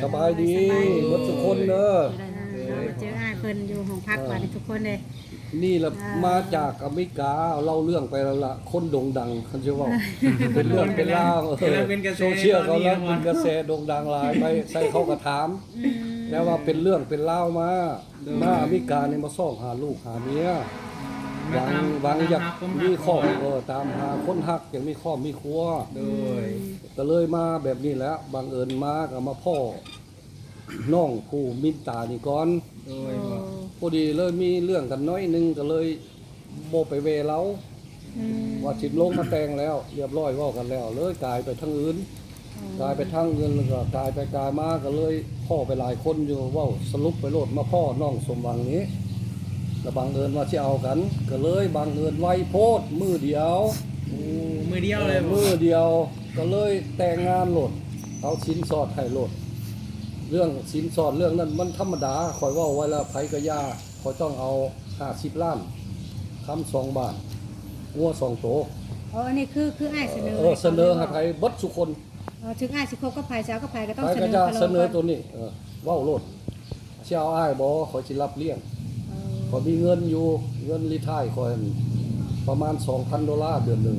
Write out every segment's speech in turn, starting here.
ສະບາຍດີ ສະບາຍດີ ເບິດທຸກຄົນເດີ ເອີ ເຮົາມາເຈີອ້າຍເພິ່ນຢູ່ຫ້ອງພັກ ເອີ ບາດນີ້ທຸກຄົນເດ້ ນີ້ລະ ອ່າ ມາຈາກອາເມລິກາ ເລົ່າເລື່ອງໄປແລ້ວລະ ຄົນໂດ່ງດັງ ຄັນຊິເວົ້າ ເປັນເລື່ອງເປັນລາວ ເອີ ກຳລັງເປັນກະແສ ໂຊຊຽວກຳລັງເປັນກະແສ ໂດ່ງດັງຫຼາຍ ໄປໃສເຂົາກໍຖາມ ອືມ ແຕ່ວ່າເປັນເລື່ອງເປັນລາວມາ ໂດຍ ມາອາເມລິການີ້ມາຊອກຫາລູກຫາເມຍ ອືມ ຫວັງ ມາຕາມ ຫວັງຢາກມີຄອບ ຕາມຫາຄວາມຮັກ ເອີ ຕາມຫາຄົນຮັກ ຢາກມີຄອບມີຄົວ ໂດຍ ອືມ ກໍເລີຍມາແບບນີ້ແຫຼະ ບັງເອີນມາກໍມາພໍ້ນ້ອງຜູ້ມິນຕານີ້ກ່ອນ ໂດຍ ໂອ້ ພໍດີເລີຍມີເລື່ອງກັນໜ້ອຍໜຶ່ງ ກໍເລີຍບໍ່ໄປແວ່ລາວ ອືມ ວ່າຊິລົງມາແຕ່ງແລ້ວ ລຽບຮ້ອຍ ເວົ້າກັນແລ້ວ ເລີຍກາຍໄປທາງອື່ນ ອໍ ກາຍໄປທາງອື່ນ ແລ້ວກໍກາຍໄປກາຍມາ ກໍເລີຍພໍ້ໄປຫຼາຍຄົນຢູ່ ເວົ້າສະຫຼຸບໄປໂລດ ມາພໍ້ນ້ອງສົມຫວັງນີ້ ລະບັງເອີນວ່າຊິເອົາກັນ ກໍເລີຍບັງເອີນໄວໂພດ ມື້ດຽວ ໂອ້ ມື້ດຽວເລີຍ ເອີ ມື້ດຽວ ກໍເລີຍແຕ່ງງານໂລດ ເອົາສິນສອດໃຫ້ໂລດ ເລື່ອງສິນສອດເລື່ອງນັ້ນມັນທຳມະດາ ຂ້ອຍເວົ້າໄວ້ແລ້ວ ໃຜກໍຢ່າ ຂ້ອຍຕ້ອງເອົາຫ້າສິບລ້ານ ຄຳສອງບາດ ງົວສອງໂຕ ອໍ ອັນນີ້ຄື ຄືອ້າຍສະເໜີ ເອີ ໃຫ້ ສະເໜີໃຫ້ໃຜເບິດທຸກຄົນ ອໍ ເຖິງອ້າຍຊິຄົບກັບໃຜ ຊິເອົາກັບໃຜກໍຕ້ອງ ໃຜກໍຢ່າສະເໜີ ສະເໜີໂຕນີ້ ເອີ ເວົ້າໂລດ ຊິເອົາອ້າຍບໍ່ ຂ້ອຍຊິຮັບລ້ຽງ ເອີ ຂ້ອຍມີເງິນຢູ່ ເງິນຣີທາຍຂ້ອຍປະມານສອງພັນໂດລາເດືອນໜຶ່ງ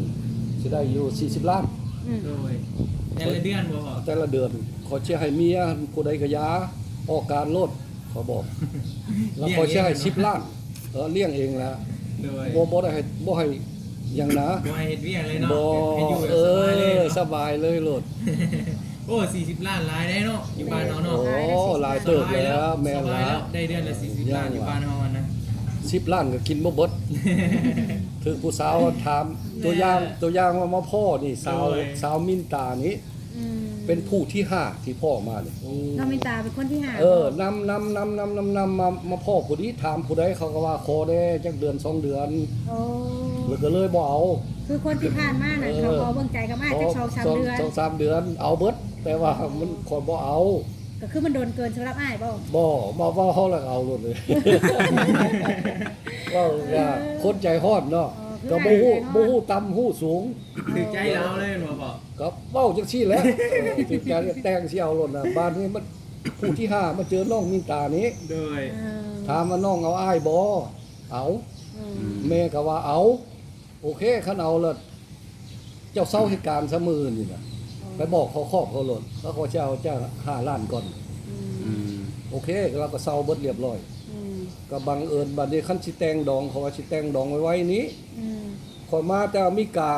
ຊິໄດ້ຢູ່ສີ່ສິບລ້ານ ອືມ ໂດຍ ແຕ່ລະເດືອນບໍ່ພໍ່? ແຕ່ລະເດືອນ ຂ້ອອຍຊິໃຫ້ເມຍຜູ້ໃດກໍຢ່າ ອອກການໂລດ ຂ້ອຍບອກ ແລ້ວຂ້ອຍຊິໃຫ້ສິບລ້ານ ເອີ ລ້ຽງເອງແຫຼະ ໂດຍ ບໍ່ ບໍ່ໄດ້ໃຫ້ ບໍ່ໃຫ້ຫຍັງນະ ບໍ່ໃຫ້ເຮັດວຽກເລີຍເນາະ ບໍ່ ໃຫ້ຢູ່ແບບ ເອີ ສະບາຍເລີຍ ສະບາຍເລີຍໂລດ ໂອ້ ສີ່ສິບລ້ານຫຼາຍເດ້ເນາະ ຢູ່ບ້ານເຮົາເນາະ ໂອ້ ຫຼາຍເຕີບແລ້ວ ສະບາຍແລ້ວ ແມ່ນລະ ສະບາຍແລ້ວ ໄດ້ເດືອນລະສີ່ສິບລ້ານ ຢູ່ບ້ານເຮົາຫັ້ນນະ ສິບລ້ານກໍກິນບໍ່ເບິດ ຖືກຜູ້ສາວຖາມ ໂດຍ ຕົວຢ່າງ ຕົວຢ່າງວ່າມາພໍ້ນີ້ ສາວ ໂດຍ ສາວມິນຕານີ້ ອືມ ເປັນຜູ້ທີຫ້າທີ່ພໍ້ມານີ້ ໂອ້ ນ້ອງມິນຕາເປັນຄົນທີຫ້າ ເອີ ນຳ ນຳ ນຳ ນຳ ນຳ ນຳມາ ມາພໍ້ຜູ້ນີ້ ຖາມຜູ້ໃດ ເຂົາກໍວ່າຂໍແດ່ຈັກເດືອນສອງເດືອນ ໂອ້ ແລ້ວກໍເລີຍບໍ່ເອົາ ຄືຄົນທີ່ຜ່ານມານັ້ນ ເອີ ເຂົາກໍເບິ່ງໃຈກັບອ້າຍຈັກສອງສາມເດືອນ ສອງສາມເດືອນ ເອົາເບິດ ແຕ່ວ່າມັນ ໂອ້ ຂ້ອຍບໍ່ເອົາ ກໍຄືມັນດົນເກີນສຳລັບອ້າຍບໍ່? ບໍ່ ມາເວົ້າເຮົາແລ້ວກໍເອົາໂລດເລີຍ ເວົ້າວ່າ ເອີ ຄົນໃຈຮ້ອນເນາະ ອໍ ຄື ກໍບໍ່ຮູ້ ອ້າຍໃຈຮ້ອນ ບໍ່ຮູ້ຕ່ຳຮູ້ສູງ ຖືກໃຈລາວເລີຍແມ່ນບໍ່ພໍ່? ກໍເວົ້າຈັ່ງຊີ້ແຫຼະ ເອີ ຖືກໃຈແຕ່ງຊິເອົາໂລດນະ ບາດນີ້ມັນຜູ້ທີຫ້າມາເຈີນ້ອງມິນຕານີ້ ໂດຍ ເອີ ຖາມວ່ານ້ອງເອົາອ້າຍບໍ່? ເອົາ ອືມ ແມ່ກໍວ່າເອົາ ໂອເຄ ຄັນເອົາແລ້ວ ເຈົ້າເຊົາເຮັດການຊະມື້ອື່ນນີ້ນະ ອໍ ໄປບອກເຂົາຄອບເຂົາໂລດ ແລ້ວເຂົາຈະເອົາເຈົ້າຫ້າລ້ານກ່ອນ ອືມ ອືມ ໂອເຄ ລາວກໍເຊົາເບິດລຽບຮ້ອຍ ອືມ ກໍບັງເອີນບາດນີ້ ຄັນຊິແຕ່ງດອງ ເຂົາວ່າຊິແຕ່ງດອງໄວໆນີ້ ອືມ ຂ້ອຍມາແຕ່ອາເມລິກາ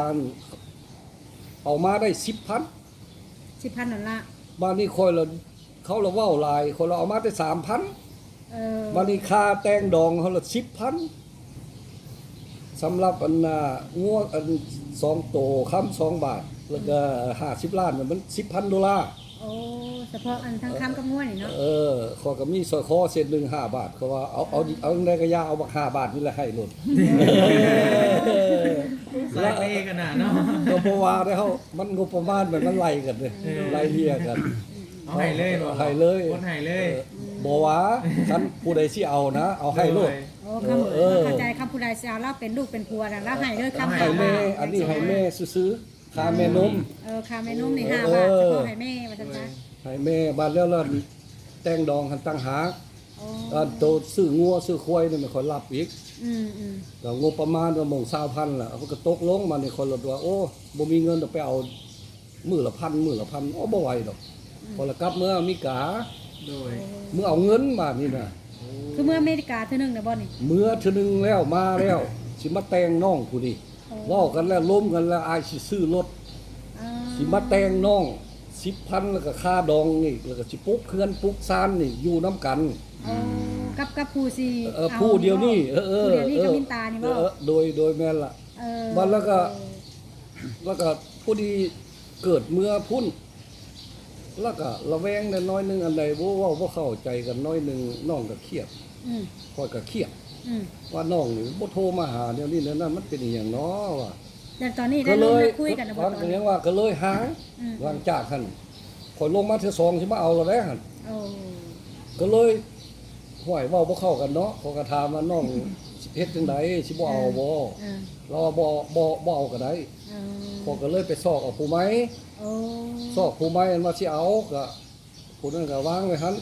ເອົາມາໄດ້ສິບພັນ ສິບພັນໂດລາ ບາດນີ້ຂ້ອຍລະ ເຂົາລະເວົ້າຫຼາຍ ຂ້ອຍລະເອົາມາແຕ່ສາມພັນ ເອີ ບາດນີ້ຄ່າແຕ່ງດອງເຮົາລະສິບພັນ ສຳລັບອັນນ່າ ງົວອັນສອງໂຕ ຄຳສອງບາດ ແລ້ວກໍ ອືມ ຫ້າສິບລ້ານ ມັນສິບພັນໂດລາ ໂອ້ ສະເພາະອັນທັງຄຳກັບງົວນີ້ເນາະ ເອີ ຂ້ອຍກໍມີສ້ອຍຄໍເສັ້ນໜຶ່ງຫ້າບາດ ເຂົາວ່າເອົາ ເອົາ ເອີ ເອົາຈັ່ງໃດກໍຢ່າ ເອົາບັກຫ້າບາດນີ້ລະໃຫ້ໂລດ ສາຍເປຂະໜາດເນາະ ກໍບໍ່ວ່າໄດ້ເຮົາ ມັນງົບປະມານມັນໄລ່ກັນເດ້ ເອີ ໄລ່ເລ່ຍກັນ ເອົາໃຫ້ເລີຍບໍ່? ໃຫ້ເລີຍ ກົດໃຫ້ເລີຍ ເອີ ບໍ່ວ່າ ຄັນຜູ້ໃດຊິເອົານະ ເອົາໃຫ້ໂລດ ໂດຍ ໂອ້ ຄຳ ເອີ ເອີ ເຂົ້າໃຈ ຄຳຜູ້ໃດຊິເອົາລາວເປັນລູກເປັນຜົວນະ ລາວໃຫ້ເລີຍ ຄຳໃຫ້ແມ່ ອັນນີ້ໃຫ້ແມ່ຊື່ໆ ຄ່າແມ່ນົມ ເອີ ຄ່າແມ່ນົມນີ້ ເອີ ຫ້າບາດ ສະເພາະໃຫ້ແມ່ວ່າຊັ້ນຊະ ໂດຍ ໃຫ້ແມ່ ບາດແລ້ວລະແຕ່ງດອງຫັ້ນຕ່າງຫາກ ອໍ ອັນໂຕຊື້ງົວຊື້ຄວາຍນີ້ແມ່ນຂ້ອຍຮັບອີກ ອືມໆ ກໍງົບປະມານວ່າໂມງຊາວພັນລະ ເຮົາກໍຕົກລົງ ບາດນີ້ຂ້ອຍລະວ່າ ໂອ້ ບໍ່ມີເງິນດອກ ໄປເອົາ ມື້ລະພັນ ມື້ລະພັນ ໂອ້ ບໍ່ໄຫວດອກ ອືມ ຂ້ອຍລະກັບເມືອອາເມລິກາ ໂດຍ ເມືອເອົາເງິນບາດນີ້ນະ ໂອ້ ຄືເມືອອາເມລິກາເທື່ອໜຶ່ງແລ້ວບໍ່ນີ້? ເມືອເທື່ອໜຶ່ງແລ້ວ ມາແລ້ວ ຊິມາແຕ່ງນ້ອງຜູ້ນີ້ ໂອ້ ເວົ້າກັນແລ້ວ ລົມກັນແລ້ວ ອ້າຍຊິຊື້ລົດ ອ່າ ຊິມາແຕ່ງນ້ອງສິບພັນ ແລ້ວກໍຄ່າດອງອີກ ແລ້ວກໍຊິປຸກເຮືອນປຸກຊານນີ້ຢູ່ນຳກັນ ໂອ້ ກັບ ກັບຜູ້ຊິ ເອີ ເອົາ ຜູ້ດຽວນີ້ ເອີ ເອີ ຜູ້ດຽວນີ້ ເອີ ກັບມິນຕານີ້ບໍ່? ເອີ ໂດຍ ໂດຍ ແມ່ນລະ ເອີ ບັດແລ້ວກໍ ແລ້ວກໍພໍດີເກີດເມືອພຸ້ນ ແລ້ວກໍລະແວງແດ່ໜ້ອຍໜຶ່ງ ອັນໃດບໍ່ເວົ້າບໍ່ເຂົ້າໃຈກັນໜ້ອຍໜຶ່ງ ນ້ອງກໍຄຽດ ອືມ ຂ້ອຍກໍຄຽດ ອືມ ວ່ານ້ອງນີ້ບໍ່ໂທມາຫາແນວນີ້ແນວນັ້ນ ມັນເປັນອີ່ຫຍັງນໍວ່າ ແລ້ວຕອນນີ້ໄດ້ລົງມາຄຸຍກັນແລ້ວບໍ່? ຕອນນີ້ຍັງວ່າກໍເລີຍຫ່າງ ອືມ ຫຼັງຈາກຫັ້ນ ຂ້ອຍລົງມາເທື່ອສອງຊິມາເອົາແລ້ວເດ້ຫັ້ນ ໂອ້ ກໍເລີຍ ຫ້ວຍ ເວົ້າບໍ່ເຂົ້າກັນເນາະ ຂ້ອຍກໍຖາມວ່ານ້ອງເຮັດຈັ່ງໃດ ຊິບໍ່ເອົາບໍ່? ເອີ ລາວວ່າບໍ່ ບໍ່ ບໍ່ເອົາກໍໄດ້ ເອີ ຂ້ອຍກໍເລີຍໄປຊອກເອົາຜູ້ໃໝ່ ໂອ້ ຊອກຜູ້ໃໝ່ ອັນວ່າຊິເອົາກໍ ຜູ້ນັ້ນກໍວາງໄວ້ຫັ້ນ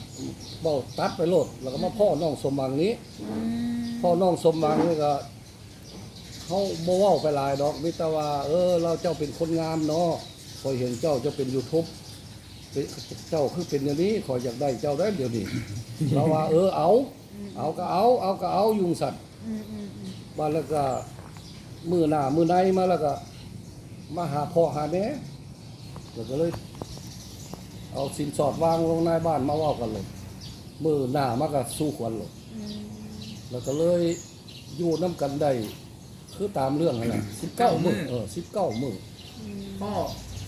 ເວົ້າຕັດໄປໂລດ ແລ້ວກໍມາພໍ້ນ້ອງສົມຫວັງນີ້. ອືມ ພໍ້ນ້ອງສົມຫວັງນີ້ກໍ ເຮົາບໍ່ເວົ້າໄປຫຼາຍດອກ ມີແຕ່ວ່າ ເອີ ລາວເຈົ້າເປັນຄົນງາມເນາະ ຂ້ອຍເຫັນເຈົ້າ ເຈົ້າເປັນຢູທູບ ເປັນ ເຈົ້າຄືເປັນແນວນີ້ ຂ້ອຍຢາກໄດ້ເຈົ້າໄດ໋ດຽວນີ້. ລາວວ່າ ເອີ ເອົາ ອືມ ເອົາກໍເອົາ ເອົາກໍເອົາ ຢູ່ຈັ່ງຊັ້ນ. ອືມໆໆ ບາດແລ້ວກໍມື້ໜ້າມື້ໃນມາແລ້ວກໍມາຫາພໍ່ຫາແມ່ ແລ້ວກໍເລີຍເອົາສິນສອດວາງລົງນາຍບ້ານມາເວົ້າກັນໂລດ ມື້ໜ້າມາກໍສູ່ຂວັນໂລດ. ອືມ ແລ້ວກໍເລີຍຢູ່ນຳກັນໄດ້ຄືຕາມເລື່ອງຫັ້ນແຫຼະ ສິບເກົ້າມື້ ເອີ ສິບເກົ້າມື້. ອືມ ພໍ້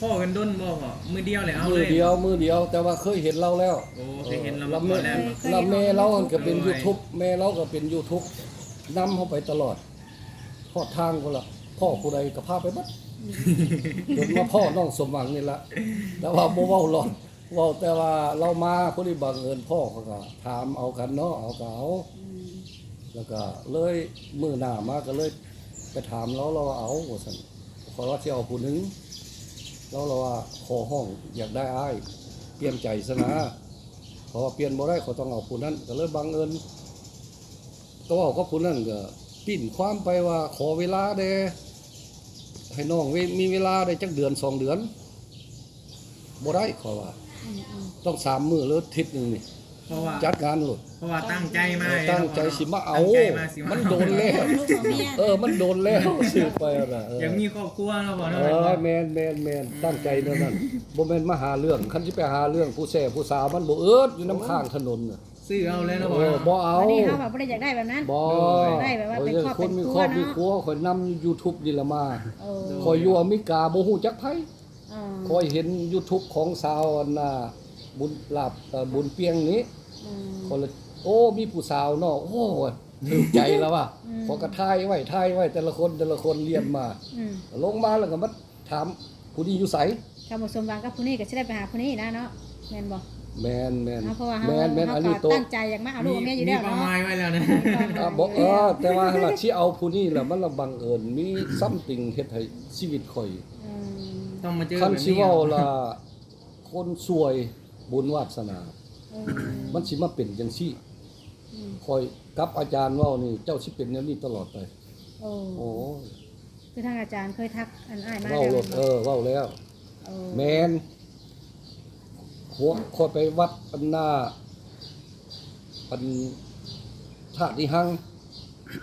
ພໍ້ກັນດົນບໍ່ພໍ່? ມື້ດຽວແລ້ວເອົາເລີຍ ມື້ດຽວ ມື້ດຽວ ແຕ່ວ່າເຄີຍເຫັນລາວແລ້ວ. ໂອ້ ເຄີຍເຫັນລາວມາກ່ອນແລ້ວ. ແລ້ວແມ່ລາວຫັ້ນກໍເປັນຢູທູບ ແມ່ລາວກໍເປັນຢູທູບ ນຳເຮົາໄປຕະຫຼອດ ຮອດທາງພຸ້ນລະ ພໍ້ຜູ້ໃດກໍພາໄປເບິດ. ອືມ ຈົນມາພໍ້ນ້ອງສົມຫວັງນີ້ລະ ແຕ່ວ່າບໍ່ເວົ້າຫຼອດ ເວົ້າແຕ່ວ່າລາວມາພໍດີບັງເອີນພໍ້ ເຂົາກໍຖາມເອົາກັນເນາະ ເອົາກໍເອົາ. ອືມ ແລ້ວກໍເລີຍມື້ໜ້າມາກໍເລີຍໄປຖາມລາວ ລາວວ່າເອົາວ່າຊັ້ນ ຂ້ອຍວ່າຊິເອົາຜູ້ໜຶ່ງ ລາວລະວ່າ ຂໍຮ້ອງຢາກໄດ້ອ້າຍ ປ່ຽນໃຈຊະນາ ເພາະວ່າປ່ຽນບໍ່ໄດ້ ຂ້ອຍຕ້ອງເອົາຜູ້ນັ້ນ. ກໍເລີຍບັງເອີນ ກໍເວົ້າກັບຜູ້ນັ້ນ ກໍປີ້ນຄວາມໄປວ່າ ຂໍເວລາແດ່ ໃຫ້ນ້ອງເວ ມີເວລາໄດ້ຈັກເດືອນສອງເດືອນ. ບໍ່ໄດ້ ຂ້ອຍວ່າ ອືມໆ ຕ້ອງສາມມື້ ຫຼື ທິດໜຶ່ງນີ້ ເພາະວ່າຈັດງານໂລດ ເພາະວ່າຕັ້ງໃຈມາ ເອີ ຕັ້ງໃຈຊິມາເອົາ ຕັ້ງໃຈມາຊິມາ ມັນໂດນແລ້ວ ເອີ ມັນໂດນແລ້ວ ຊື້ໄປນະ ເອີ ຢາກມີຄອບຄົວເນາະພໍ່ເນາະ. ເອີ ແມ່ນ ແມ່ນ ແມ່ນ ອືມ ຕັ້ງໃຈແນວນັ້ນ ບໍ່ແມ່ນມາຫາເລື່ອງ ຄັນຊິໄປຫາເລື່ອງຜູ້ແຊຜູ້ສາວ ມັນບໍ່ອຶດຢູ່ນຳຂ້າງຖະໜົນນະ. ຊື້ເອົາແລ້ວເນາະ ເອີ ບໍ່ເອົາ ບັດນີ້ເຮົາກໍບໍ່ໄດ້ຢາກໄດ້ແບບນັ້ນ ບໍ່ ໄດ້ແບບວ່າເປັນຄອບເປັນຄົວເນາະ ມີຄອບມີຄົວ ຂ້ອຍນຳຢູທູບນີ້ລະມາ ໂອ້ ຂ້ອຍຢູ່ອາເມລິກາບໍ່ຮູ້ຈັກໃຜ ອ່າ ຂ້ອຍເຫັນຢູທູບຂອງສາວອັນນ່າ ບຸນ ລາບ ເອີ ບຸນປຽງນີ້ ອືມ ຂ້ອຍລະ ໂອ້ ມີຜູ້ສາວເນາະ ໂອ້ ຖືກໃຈລະວ່າ ອືມ ຂ້ອຍກໍຖ່າຍໄວ້ ຖ່າຍໄວ້ ແຕ່ລະຄົນ ແຕ່ລະຄົນລຽນມາ ອືມ ລົງມາແລ້ວກໍມາຖາມຜູ້ນີ້ຢູ່ໃສ ຄຳວ່າສົມຫວັງກັບຜູ້ນີ້ກໍຊິໄດ້ໄປຫາຜູ້ນີ້ນະເນາະ ແມ່ນບໍ່? ແມ່ນໆ ເນາະ ເພາະວ່າເຮົາ ແມ່ນໆ ເຮົາກໍຕັ້ງໃຈຢາກມາເອົາລູກເອົາເມຍຢູ່ແລ້ວເນາະ ມີເປົ້າໝາຍໄວ້ແລ້ວນະ ມີເປົ້າໝາຍ ອ່າ ບໍ່ ເອີ ແຕ່ວ່າລະຊິເອົາຜູ້ນີ້ລະ ມັນລະບັງເອີນມີຊັມຕິງເຮັດໃຫ້ຊີວິດຂ້ອຍ ອືມ ຕ້ອງມາເຈີ ຄັນຊິເວົ້າລະ ຄົນຊ່ວຍບຸນວາດສະໜາ ເອີ ມັນຊິມາເປັນຈັ່ງຊີ້ ອືມ ຂ້ອຍກັບອາຈານເວົ້ານີ້ ເຈົ້າຊິເປັນແນວນີ້ຕະຫຼອດໄປ. ໂອ້ ໂອ້ຍ ຄືທາງອາຈານເຄີຍທັກອັນອ້າຍມາ ເວົ້າ ແລ້ວ ໂລດ ແມ່ນບໍ່? ເອີ ເວົ້າແລ້ວ ເອີ ແມ່ນ ຫົວ ຂ້ອຍໄປວັດອັນນ່າ ອັນທາດອີຮັ່ງ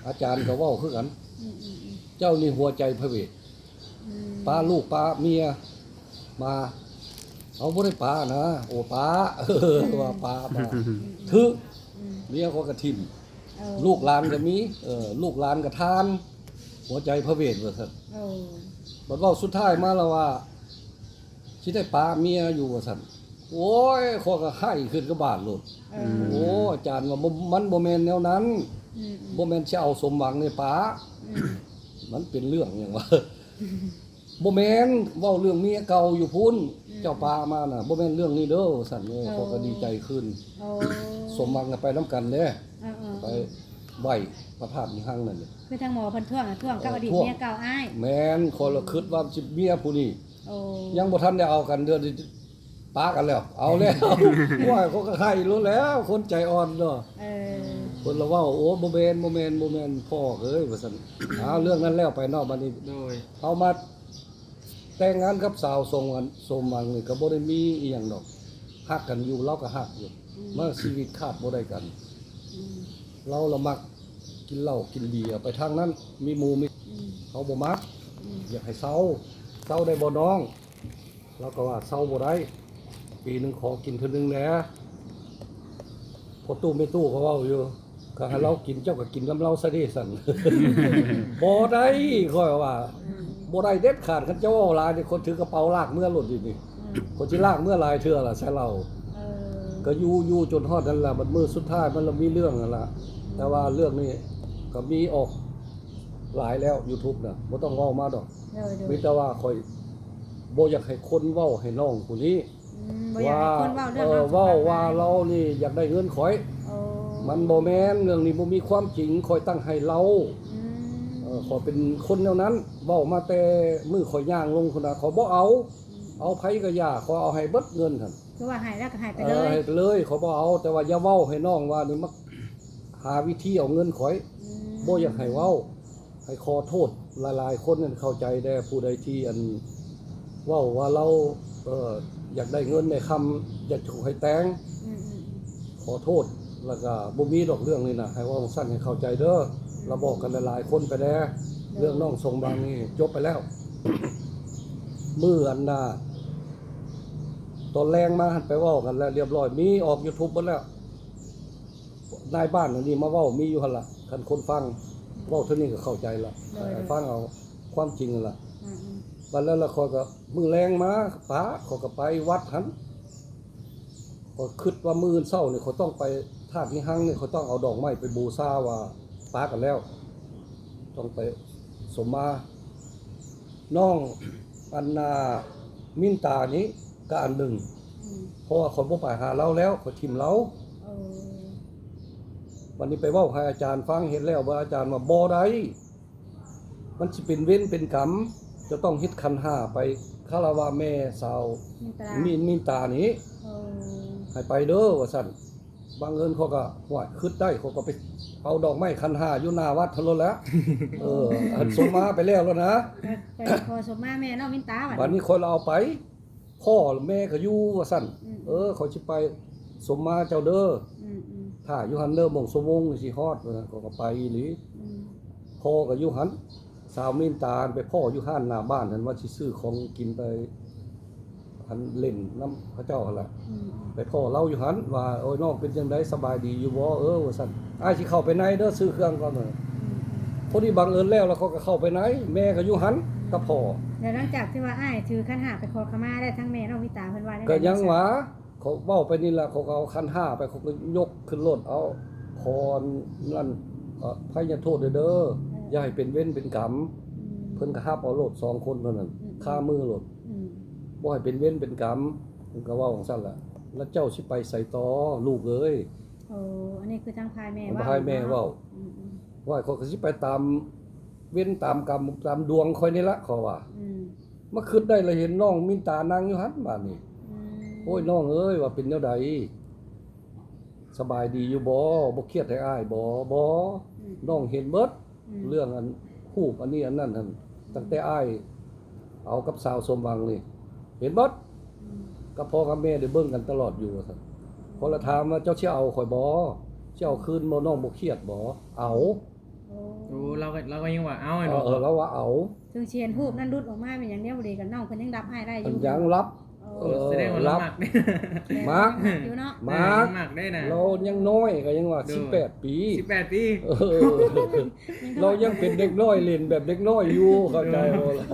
ອາຈານກໍເວົ້າຄືກັນ ອືມໆໆ ເຈົ້ານີ້ຫົວໃຈພະເວດ ອືມ ປາລູກປາເມຍມາ ເອົາ ບໍ່ໄດ້ປານະ ໂອ ປາ ອືມ ວ່າປາ ປາ ອືມໆ ຖືກ ອືມ ເມຍຂ້ອຍກໍຖິ້ມ ເອີ ລູກຫຼານກໍມີ ເອີ ລູກຫຼານກໍທ່ານ ຫົວໃຈພະເວດວ່າຊັ້ນ ເອີ ບັດເວົ້າສຸດທ້າຍມາລະວ່າ ຊິໄດ້ປາເມຍຢູ່ວ່າຊັ້ນ ໂອ້ຍ ຂ້ອຍກໍໄຫ້ຂຶ້ນກັບບ້ານໂລດ ເອີ ໂອ້ ອາຈານວ່າ ບໍ່ ມັນບໍ່ແມ່ນແນວນັ້ນ ອືມໆ ບໍ່ແມ່ນຊິເອົາສົມຫວັງໃນປາ ອືມ ມັນເປັນເລື່ອງຫຍັງວະ ບໍ່ແມ່ນ ເວົ້າເລື່ອງເມຍເກົ່າຢູ່ພຸ້ນ ອືມ ເຈົ້າປາມານະ ບໍ່ແມ່ນເລື່ອງນີ້ເດີ ວ່າຊັ້ນ ເອີ ເອີ ຂ້ອຍກໍດີໃຈຂຶ້ນ ໂອ້ ສົມຫວັງກໍໄປນຳກັນເດ້ ເອີໆໆ ໄປໄຫວ້ພະທາດອີຮັ່ງນັ້ນເດ້ ຄືທາງໝໍເພິ່ນທ້ວງ ທ້ວງກັບ ເອີ ອະດີດເມຍເກົ່າອ້າຍ ແມ່ນ ຂ້ອຍລະຄິດວ່າຊິເມຍຜູ້ນີ້ ໂອ້ ຍັງບໍ່ທັນໄດ້ເອົາກັນເທື່ອ ປາກັນແລ້ວ ເອົາແລ້ວ ໂອ້ຍ ຂ້ອຍກໍໄຫ້ໂລດແລ້ວ ຄົນໃຈອ່ອນເນາະ ເອີ ເພິ່ນລະເວົ້າ ໂອ້ ບໍ່ແມ່ນ ບໍ່ແມ່ນ ບໍ່ແມ່ນ ພໍ່ເອີຍ ວ່າຊັ້ນ ເອົາ ເລື່ອງນັ້ນແລ້ວໄປເນາະ ບັດນີ້ ໂດຍ ເຮົາມາແຕ່ງງານກັບສາວສົມຫວັງ ສົມຫວັງນີ້ກໍບໍ່ໄດ້ມີອີ່ຫຍັງດອກ ຮັກກັນຢູ່ ລາວກໍຮັກຢູ່ ອືມ ມາຊີວິດຂາດບໍ່ໄດ້ກັນ ອືມ ລາວລະມັກກິນເຫຼົ້າກິນເບຍໄປທາງນັ້ນ ມີໝູ່ມີ ອືມ ເຮົາບໍ່ມັກ ອືມ ຢາກໃຫ້ເຊົາ ເຊົາໄດ້ບໍ່ນ້ອງ? ລາວກໍວ່າເຊົາບໍ່ໄດ້ ປີໜຶ່ງຂໍກິນເທື່ອໜຶ່ງແດ່ ພໍ່ຕູ້ແມ່ຕູ້ກໍເວົ້າຢູ່ ກໍໃຫ້ລາວກິນ ເຈົ້າກໍກິນນຳລາວຊະເດຊັ້ນ ບໍ່ໄດ້ ຂ້ອຍວ່າ ອືມ ບໍ່ໄດ້ເດັດຂາດ ຄັນເຈົ້າເວົ້າຫຼາຍນີ້ ຄົນຖືກະເປົາລາກເມືອໂລດດຽວນີ້ ອືມ ຄົນຊິລາກເມືອຫຼາຍເທື່ອລະໃສ່ເຫຼົ້າ ເອີ ກໍຢູ່ ຢູ່ຈົນຮອດນັ້ນລະ ບັດມື້ສຸດທ້າຍມັນລະມີເລື່ອງຫັ້ນລະ ອືມ ແຕ່ວ່າເລື່ອງນີ້ກໍມີອອກຫຼາຍແລ້ວ ຢູທູບນະ ບໍ່ຕ້ອງເວົ້າມາດອກ ໂດຍໆ ມີແຕ່ວ່າຂ້ອຍບໍ່ຢາກໃຫ້ຄົນເວົ້າໃຫ້ນ້ອງຜູ້ນີ້ ອືມ ບໍ່ຢາກໃຫ້ຄົນເວົ້າເລື່ອງ ວ່າ ເອີ ເຮົາ ເວົ້າວ່າລາວນີ້ຢາກໄດ້ເງິນຂ້ອຍ ໂອ້ ມັນບໍ່ແມ່ນ ເລື່ອງນີ້ບໍ່ມີຄວາມຈິງ ຂ້ອຍຕັ້ງໃຫ້ລາວ ອືມ ເອີ ຂ້ອຍເປັນຄົນແນວນັ້ນ ເວົ້າມາແຕ່ມື້ຂ້ອຍຍ່າງລົງພຸ້ນນະ ຂ້ອຍບໍ່ເອົາ ອືມ ເອົາໃຜກໍຢ່າ ຂ້ອຍເອົາໃຫ້ເບິດເງິນຫັ້ນ ຄືວ່າໃຫ້ແລ້ວກໍໃຫ້ໄປເລີຍ ເອີ ໃຫ້ໄປເລີຍ ຂ້ອຍບໍ່ເອົາ. ແຕ່ວ່າຢ່າເວົ້າໃຫ້ນ້ອງວ່ານີ້ມາຫາວິທີເອົາເງິນຂ້ອຍ ອືມ ບໍ່ຢາກໃຫ້ເວົ້າ. ໃຫ້ຂໍໂທດຫຼາຍໆຄົນນັ້ນເຂົ້າໃຈແດ່ ຜູ້ໃດທີ່ອັນເວົ້າວ່າລາວ ເອີ ຢາກໄດ້ເງິນໄດ້ຄຳ ຢາກຈະໃຫ້ແຕ່ງ ອືມໆໆ ຂໍໂທດ. ແລ້ວກໍບໍ່ມີດອກເລື່ອງນີ້ນະ ໃຫ້ເວົ້າຊັ້ນໃຫ້ເຂົ້າໃຈເດີ. ອືມ ລາວບອກກັນຫຼາຍໆຄົນໄປແດ່ ໂດຍ ເລື່ອງນ້ອງສົມຫວັງນີ້ຈົບໄປແລ້ວ. ມື້ອັນນ່າ ຕອນແລງມາຫັ້ນໄປເວົ້າກັນແລ້ວລຽບຮ້ອຍ ມີອອກ YouTube ເບິດແລ້ວ. ນາຍບ້ານອັນນີ້ມາເວົ້າມີຢູ່ຫັ້ນລະ ຄັນຄົນຟັງເວົ້າເທົ່ານີ້ກໍເຂົ້າໃຈລະ ໂດຍ ໃຫ້ຟັງເອົາຄວາມຈິງຫັ້ນລະ. ອືມໆ ບັດແລ້ວລະຂ້ອຍກໍ ມື້ແລງມາປະ ຂ້ອຍກໍໄປວັດຫັ້ນ ຂ້ອຍຄິດວ່າມື້ອື່ນເຊົ້ານີ້ ຂ້ອຍຕ້ອງໄປທາດນິຮັງນີ້ ຂ້ອຍຕ້ອງເອົາດອກໄມ້ໄປບູຊາວ່າປະກັນແລ້ວ ຕ້ອງໄປສົມມາ ນ້ອງອັນນ່າ ມິນຕານີ້ກະອັນໜຶ່ງ ອືມ ເພາະວ່າຂ້ອຍບໍ່ໄປຫາລາວແລ້ວ ຂ້ອຍຖິ້ມລາວ. ເອີ ບັດນີ້ໄປເວົ້າໃຫ້ອາຈານຟັງ ເຮັດແລ້ວບໍ່ ອາຈານວ່າບໍ່ໄດ້ ມັນຊິເປັນເວນເປັນກຳ ຈະຕ້ອງເຮັດຂັນຫ້າໄປຄາລະວະແມ່ສາວ ມິນຕາ ມິນ ມິນຕານີ້ ເອີ ໃຫ້ໄປເດີວ່າຊັ້ນ. ບັງເອີນຂ້ອຍກໍ ຫ້ວຍ ຄິດໄດ້ ຂ້ອຍກໍໄປເອົາດອກໄມ້ຂັນຫ້າຢູ່ໜ້າວັດຫັ້ນໂລດແຫຼະ. ເອີ ອັນສົມມາໄປແລ້ວໂລດນະ ໄປ ໄປຂໍສົມມາແມ່ນ້ອງມິນຕາບັດ ບັດນີ້ຂ້ອຍລະເອົາໄປ ພໍ່ແມ່ກໍຢູ່ວ່າຊັ້ນ. ອືມ ເອີ ຂ້ອຍຊິໄປສົມມາເຈົ້າເດີ ອືມໆ ຖ້າຢູ່ຫັ້ນເດີ ໂມງຊົ່ວໂມງຊິຮອດ ວ່າຊັ້ນ. ຂ້ອຍກໍໄປອີ່ຫຼີ ອືມ ພໍ່ກໍຢູ່ຫັ້ນ ສາວມິນຕາໄປພໍ້ຢູ່ຮ້ານໜ້າບ້ານຫັ້ນ ວ່າຊິຊື້ຂອງກິນໄປ ອັນ ເລ່ນນຳເຂົາເຈົ້າຫັ້ນລະ ອືມ ໄປພໍ້ລາວຢູ່ຫັ້ນວ່າ ໂອ້ຍ ນ້ອງເປັນຈັ່ງໃດ ສະບາຍດີຢູ່ບໍ່ ເອີ ວ່າຊັ້ນ. ອ້າຍຊິເຂົ້າໄປໃນເດີ ຊື້ເຄື່ອງກ່ອນ. ອືມ ພໍດີບັງເອີນແລ້ວ ແລ້ວເຂົາກໍເຂົ້າໄປໃນ ແມ່ກໍຢູ່ຫັ້ນກັບພໍ່. ແລ້ວຫຼັງຈາກທີ່ວ່າອ້າຍຖືຂັນຫ້າໄປຂໍຂະມາແລ້ວ ທາງແມ່ນ້ອງມິນຕາເພິ່ນວ່າແນວໃດ? ກໍຍັງວ່າ ເຂົາເວົ້າໄປນີ້ລະ ເຂົາກໍເອົາຂັນຫ້າໄປ ເຂົາກໍຍົກຂຶ້ນໂລດ ເອົາ ຂໍອັນນັ້ນ ອະໄພຍະໂທດເດີ ເອີ ຢ່າໃຫ້ເປັນເວນເປັນກຳ. ອືມ ເພິ່ນກໍຮັບເອົາໂລດ ສອງຄົນເທົ່ານັ້ນ ອືມ ຄາມືໂລດ ອືມ ບໍ່ໃຫ້ເປັນເວນເປັນກຳ. ເພິ່ນກໍເວົ້າຈັ່ງຊັ້ນລະ ແລ້ວເຈົ້າຊິໄປໃສຕໍ່ລູກເອີຍ? ໂອ້ ອັນນີ້ຄືທາງຝ່າຍແມ່ເວົ້າ ຝ່າຍແມ່ເວົ້າ ເນາະ ອືມໆ ວ່າຂ້ອຍກໍຊິໄປຕາມເວນຕາມກຳຕາມດວງຂ້ອຍນີ້ລະ ເຂົາວ່າ. ອືມ ມາຄິດໄດ້ລະເຫັນນ້ອງມິນຕານັ່ງຢູ່ຫັ້ນບາດນີ້. ອືມ ໂອ້ຍ ນ້ອງເອີຍ ວ່າເປັນແນວໃດ ສະບາຍດີຢູ່ບໍ່? ບໍ່ຄຽດໃຫ້ອ້າຍບໍ່? ບໍ່ ອືມ ນ້ອງເຫັນເບິດ ອືມ ເລື່ອງອັນຮູບອັນນີ້ອັນນັ້ນຫັ້ນ ອືມ ຕັ້ງແຕ່ອ້າຍເອົາກັບສາວສົມຫວັງນີ້ ເຫັນເບິດ ອືມ ກັບພໍ່ກັບແມ່ໄດ້ເບິ່ງກັນຕະຫຼອດຢູ່ວ່າຊັ້ນ. ອືມ ຂ້ອຍລະຖາມວ່າ ເຈົ້າຊິເອົາຂ້ອຍບໍ່? ຊິເອົາຄືນບໍ່? ນ້ອງບໍ່ຄຽດບໍ່? ເອົາ. ໂອ້ ໂອ້ ລາວກໍ ລາວກໍຍັງວ່າເອົາແມ່ນບໍ່? ເອີ ລາວວ່າເອົາ ເຖິງຊິເຫັນຮູບນັ້ນຫຼຸດອອກມາແມ່ນຫຍັງແນວບໍ່ດີ ກັບນ້ອງເພິ່ນຍັງຮັບອ້າຍໄດ້ຢູ່ ເພິ່ນຍັງຮັບ. ໂອ້ ເອີ ສະແດງວ່າລາວມັກເດ້ ແມ່ນ ມັກ ມັກຢູ່ເນາະ ມັກ ເອີ ຍັງມັກເດ້ນະ ລາວຍັງນ້ອຍ ກໍຍັງວ່າ ໂດຍ ສິບແປດປີ ສິບແປດປີ ເອີ ລາວຍັງເປັນເດັກນ້ອຍ ຫຼິ້ນແບບເດັກນ້ອຍຢູ່ ເຂົ້າໃຈບໍ່ລະ?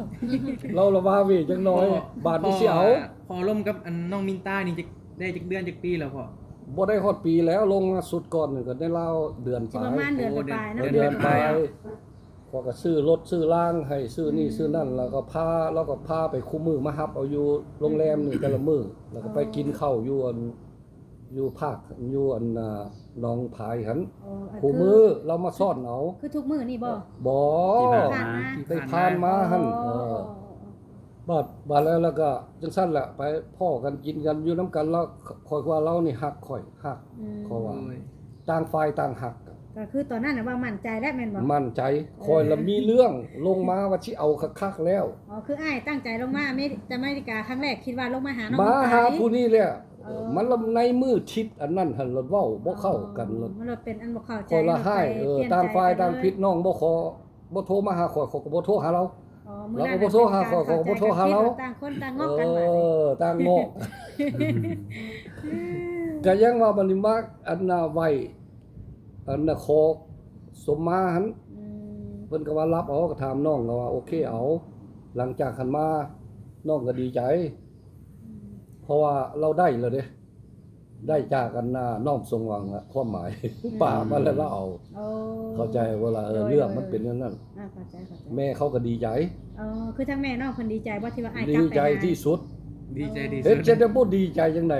ລາວລະວາເວຈັກໜ້ອຍ ພໍ່ ບາດນີ້ຊິເອົາ ພໍ່ລົມກັບອັນນ້ອງມິນຕານີ້ຈັກ ໄດ້ຈັກເດືອນຈັກປີແລ້ວພໍ່? ບໍ່ໄດ້ຮອດປີແລ້ວ ລົມມາຊຸດກ່ອນນີ້ກໍໄດ້ລາວເດືອນປາຍ ຊິປະມານເດືອນປາຍໆເນາະ ເດືອນປາຍ. ຂ້ອຍກໍຊື້ລົດຊື້ລາງໃຫ້ ຊື້ນີ້ ອືມ ຊື້ນັ້ນ ແລ້ວກໍພາ ລາວກໍພາໄປຄູ່ມື້ ມາຮັບເອົາຢູ່ໂຮງແຮມນີ້ ອືມ ແຕ່ລະມື້ ແລ້ວກໍໄປກິນເຂົ້າຢູ່ອັນ ຢູ່ພາກ ຢູ່ອັນນ່າ ໜອງພາຍຫັ້ນ ອໍ ຄູ່ມື້ ລາວມາຊ້ອນເອົາ. ຄືທຸກມື້ນີ້ບໍ່? ບໍ່ ທີ່ຜ່ານມາ ທີ່ຜ່ານມາ ທີ່ຜ່ານມາຫັ້ນ ອໍ ເອີ ອໍ ບາດ ບາດແລ້ວ ແລ້ວກໍຈັ່ງຊັ້ນແຫຼະ ໄປພໍ້ກັນກິນກັນຢູ່ນຳກັນ ລາວ ຂ້ອຍວ່າລາວນີ້ຮັກຂ້ອຍ ຮັກ ອືມ ເພາະວ່າ ໂດຍ ຕ່າງຝ່າຍຕ່າງຮັກ ກໍຄືຕອນນັ້ນນະວ່າໝັ້ນໃຈແລ້ວແມ່ນບໍ່? ໝັ້ນໃຈ ເອີ ຂ້ອຍລະມີເລື່ອງລົງມາວ່າຊິເອົາຄັກໆແລ້ວ. ອໍ ຄືອ້າຍຕັ້ງໃຈລົງມາອາເມ ແຕ່ອາເມລິກາຄັ້ງແລກ ຄິດວ່າລົງມາຫານ້ອງ ມາຫາຜູ້ນີ້ແຫຼະ. ເອີ ມັນລະໃນມື້ທິດອັນນັ້ນຫັ້ນລະເວົ້າບໍ່ເຂົ້າກັນ ອໍ ລະ ມັນລະເປັນອັນບໍ່ເຂົ້າໃຈ ຂ້ອຍລະຮ້າຍ ເອີ ຕ່າງຝ່າຍຕ່າງຜິດ ນ້ອງບໍ່ຂໍ ບໍ່ໂທມາຫາຂ້ອຍ ຂ້ອຍກໍບໍ່ໂທຫາລາວ. ອໍ ລາວກໍບໍ່ໂທຫາຂ້ອຍ ຂ້ອຍກໍບໍ່ໂທຫາລາວ ຕ່າງຄົນຕ່າງງອກກັນ ເອີ ບາດນີ້ ຕ່າງງອກ ກໍຍັງວ່າບັດນີ້ມາອັນນ່າໄຫວ້ ອັນນ່າຂໍສົມມາຫັ້ນ ອືມ ເພິ່ນກໍວ່າຮັບເອົາ ກໍຖາມນ້ອງກໍວ່າໂອເຄເອົາ. ຫຼັງຈາກຫັ້ນມານ້ອງກໍດີໃຈ ອືມ ເພາະວ່າລາວໄດ້ແລ້ວເດ້ ໄດ້ຈາກອັນນ່ານ້ອງສົມຫວັງລະ ຄວາມໝາຍ ອືມ ປາມາແລ້ວລາວເອົາ. ໂອ້ ເຂົ້າໃຈບໍ່ລະ? ເອີ ໂດຍ ເລື່ອງມັນເປັນແນວນັ້ນ ອ່າ ເຂົ້າໃຈ ເຂົ້າໃຈ ແມ່ເຂົາກໍດີໃຈ. ອໍ ຄືທາງແມ່ນ້ອງເພິ່ນດີໃຈບໍ່ ທີ່ວ່າອ້າຍກັບໄປຫາ? ດີໃຈທີ່ສຸດ ດີໃຈທີ່ສຸດ ເຮັດຈັ່ງໃດບໍ່ດີໃຈຈັ່ງໃດ?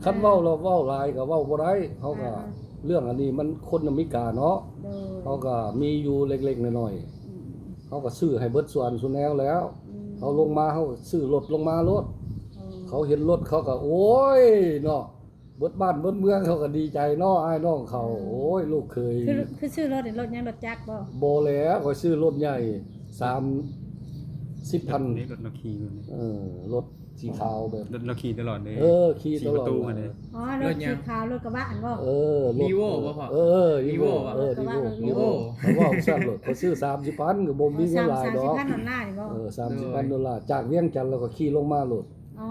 ຄັນເວົ້າແລ້ວເວົ້າຫຼາຍກໍເວົ້າບໍ່ໄດ້ ເຮົາກໍ ອ່າໆ ເລື່ອງອັນນີ້ມັນຄົນອາເມລິກາເນາະ ໂດຍ ເຮົາກໍມີຢູ່ເລັກໆນ້ອຍໆ ອືມ ເຮົາກໍຊື້ໃຫ້ເບິດສ່ວນສູ່ແນວແລ້ວ ອືມ ເຮົາລົງມາເຮົາກໍຊື້ລົດລົງມາໂລດ ອໍ ເຂົາເຫັນລົດເຂົາກໍ ໂອ້ຍເນາະ ເບິດບ້ານເບິດເມືອງເຂົາກໍດີໃຈເນາະ ອ້າຍນ້ອງເຂົາ. ອືມ ໂອ້ຍ ລູກເຂີຍ ຄື ຄືຊື້ລົດນີ້ ລົດຫຍັງ ລົດຈັກບໍ່? ບໍ່ແຫຼະ ຂ້ອຍຊື້ລົດໃຫຍ່ ສາມສິບພັນ ລົດ ລົດເຮົາຂີ່ຢູ່ນີ້ ເອີ ລົດສີຂາວແບບ ລົດເຮົາຂີ່ຕະຫຼອດເດ້. ເອີ ຂີ່ຕະຫຼອດ ສີ່ປະຕູຫັ້ນເດ້. ອໍ ລົດສີຂາວ ລົດກະບະຫັ້ນບໍ່? ເອີ ລີໂວ້ບໍ່ພໍ່? ເອີ ລີໂວ້ ເອີ ລີໂວ້ ລີໂວ້ ເອີ ເວົ້າຊັ້ນໂລດ ຂ້ອຍຊື້ສາມສິບພັນ ກໍບໍ່ມີເງິນຫຼາຍດອກ. ອໍ ສາມສິບພັນດອນລານີ້ບໍ່? ເອີ ສາມສິບພັນດອນລາ ໂດຍ ຈາກວຽງຈັນແລ້ວກໍຂີ່ລົງມາໂລດ. ອໍ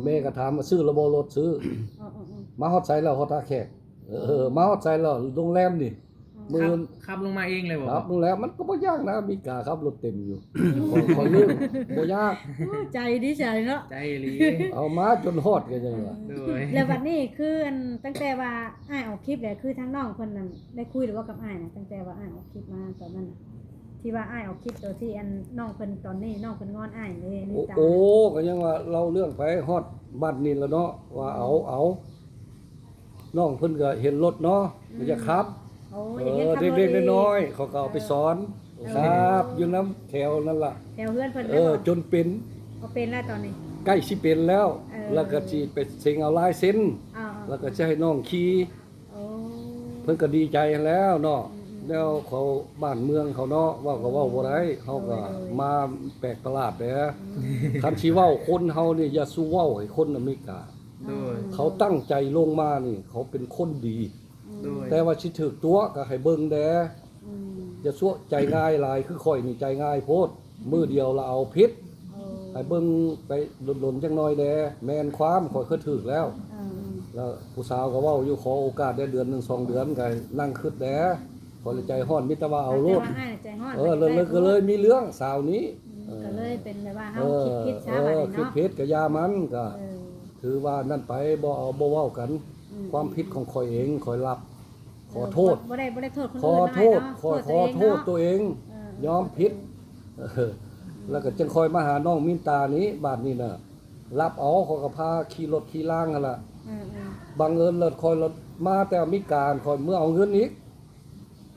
ແມ່ກໍຖາມວ່າຊື້ແລ້ວບໍ່ລົດ? ຊື້. ເອີໆໆ ມາຮອດໃສແລ້ວ? ຮອດທ່າແຂກ. ເອີ ເອີ ມາຮອດໃສແລ້ວ? ໂຮງແຮມນີ້. ອໍ ມື້ອື່ນ ຂັບ ຂັບລົງມາເອງເລີຍບໍ່? ຂັບລົງແລ້ວ ມັນກໍບໍ່ຍາກນະ ອາເມລິກາຂັບລົດເຕັມຢູ່. ຂ້ອຍ ຂ້ອຍລືມ ບໍ່ຍາກ. ໂອ້ ໃຈດີໃຈເນາະ ໃຈອີ່ຫຼີ. ເອົາມາຈົນຮອດກໍຍັງວ່າ. ໂດຍ ແລ້ວບັດນີ້ຄືອັນ ຕັ້ງແຕ່ວ່າອ້າຍອອກຄລິບແລ້ວ ຄືທາງນ້ອງເພິ່ນນັ້ນໄດ້ຄຸຍຫຼືບໍ່ກັບອ້າຍນະ? ຕັ້ງແຕ່ວ່າອ້າຍອອກຄລິບມາຕອນນັ້ນນະ ທີ່ວ່າອ້າຍອອກຄລິບໂຕທີ່ອັນນ້ອງເພິ່ນ ຕອນນີ້ນ້ອງເພິ່ນງອນອ້າຍເດ້. ໂອ້ ກໍຍັງວ່າເລົ່າເລື່ອງໄປຮອດບັດນີ້ແລ້ວເນາະ ວ່າເອົາ ເອົາ ນ້ອງເພິ່ນກໍເຫັນລົດເນາະ ອືມ ກໍຢາກຂັບ. ໂອ້ ເອີ ຢາກເຮັດຂັບລົດ ເດັກໆນ້ອຍໆ ເຂົາກໍເອົາໄປສອນ. ເອີ ຂັບຢູ່ນຳແຖວນັ້ນລະ ແຖວເຮືອນເພິ່ນ. ເອີ ຈົນເປັນ ເອົາເປັນແລ້ວຕອນນີ້ ໃກ້ຊິເປັນແລ້ວ. ເອີ ແລ້ວກໍຊິໄປເສັງເອົາລາຍເຊັນ ແລ້ວກໍຊິໃຫ້ນ້ອງຂີ່. ໂອ້ ເພິ່ນກໍດີໃຈຫັ້ນແລ້ວເນາະ. ອືມໆໆ ແນວເຂົາ ບ້ານເມືອງເຂົາເນາະ ເວົ້າກໍເວົ້າບໍ່ໄດ້. ເຮົາກໍ ໂດຍໆ ມາແປກປະຫຼາດແດ່. ອືມ ຄັນຊິເວົ້າຄົນເຮົານີ້ ຢ່າສູ່ເວົ້າໃຫ້ຄົນອາເມລິກາ. ໂດຍ ເຂົາຕັ້ງໃຈລົງມານີ້ ເຂົາເປັນຄົນດີ. ອືມ ໂດຍ ແຕ່ວ່າຊິຖືກຕົວະກໍໃຫ້ເບິ່ງແດ່. ອືມ ຢ່າຊົ່ວໃຈງ່າຍຫຼາຍ ຄືຂ້ອຍນີ້ໃຈງ່າຍໂພດ. ອືມ ມື້ດຽວລະເອົາຜິດ. ໂອ້ ໃຫ້ເບິ່ງໄປດົນໆຈັກໜ່ອຍແດ່. ແມ່ນຄວາມ ຂ້ອຍເຄີຍຖືກແລ້ວ. ເອີ ແລ້ວຜູ້ສາວກໍເວົ້າຢູ່ ຂໍໂອກາດໄດ້ເດືອນໜຶ່ງສອງເດືອນ ກໍນັ່ງຄຶດແດ່. ຂ້ອຍລະໃຈຮ້ອນ ມີແຕ່ວ່າເອົາໂລດ. ແຕ່ວ່າອ້າຍໃຈຮ້ອນ. ເອີ ກໍເລີຍມີເລື່ອງສາວນີ້. ອືມ ເອີ ກໍເລີຍເປັນແບບວ່າເຮົາຄິດຜິດຊະ ເອີ ບາດນີ້ເນາະ ຄິດຜິດກໍຢ່າມັນ. ກໍ ເອີ ຖືວ່ານັ້ນໄປ ບໍ່ເອົາ ບໍ່ເວົ້າກັນ. ອືມ ຄວາມຜິດຂອງຂ້ອຍເອງ ຂ້ອຍຮັບ. ເອີ ຂໍໂທດ ບໍ່ໄດ້ ບໍ່ໄດ້ໂທດຄົນອື່ນເນາະ ຂໍໂທດ ຂ້ອຍຂໍໂທດຕົວເອງ. ເອີ ຍອມຜິດ. ເອີ ແລ້ວກໍຈຶ່ງຄ່ອຍມາຫານ້ອງມິນຕານີ້. ບາດນີ້ນະ ລັບເອົາ ຂ້ອຍກໍພາຂີ່ລົດຂີ່ລາງຫັ້ນລະ. ເອີໆ ບັງເອີນເລີດ ຂ້ອຍລົດມາແຕ່ອາເມລິກາ ຂ້ອຍເມືອເອົາເງິນອີກ.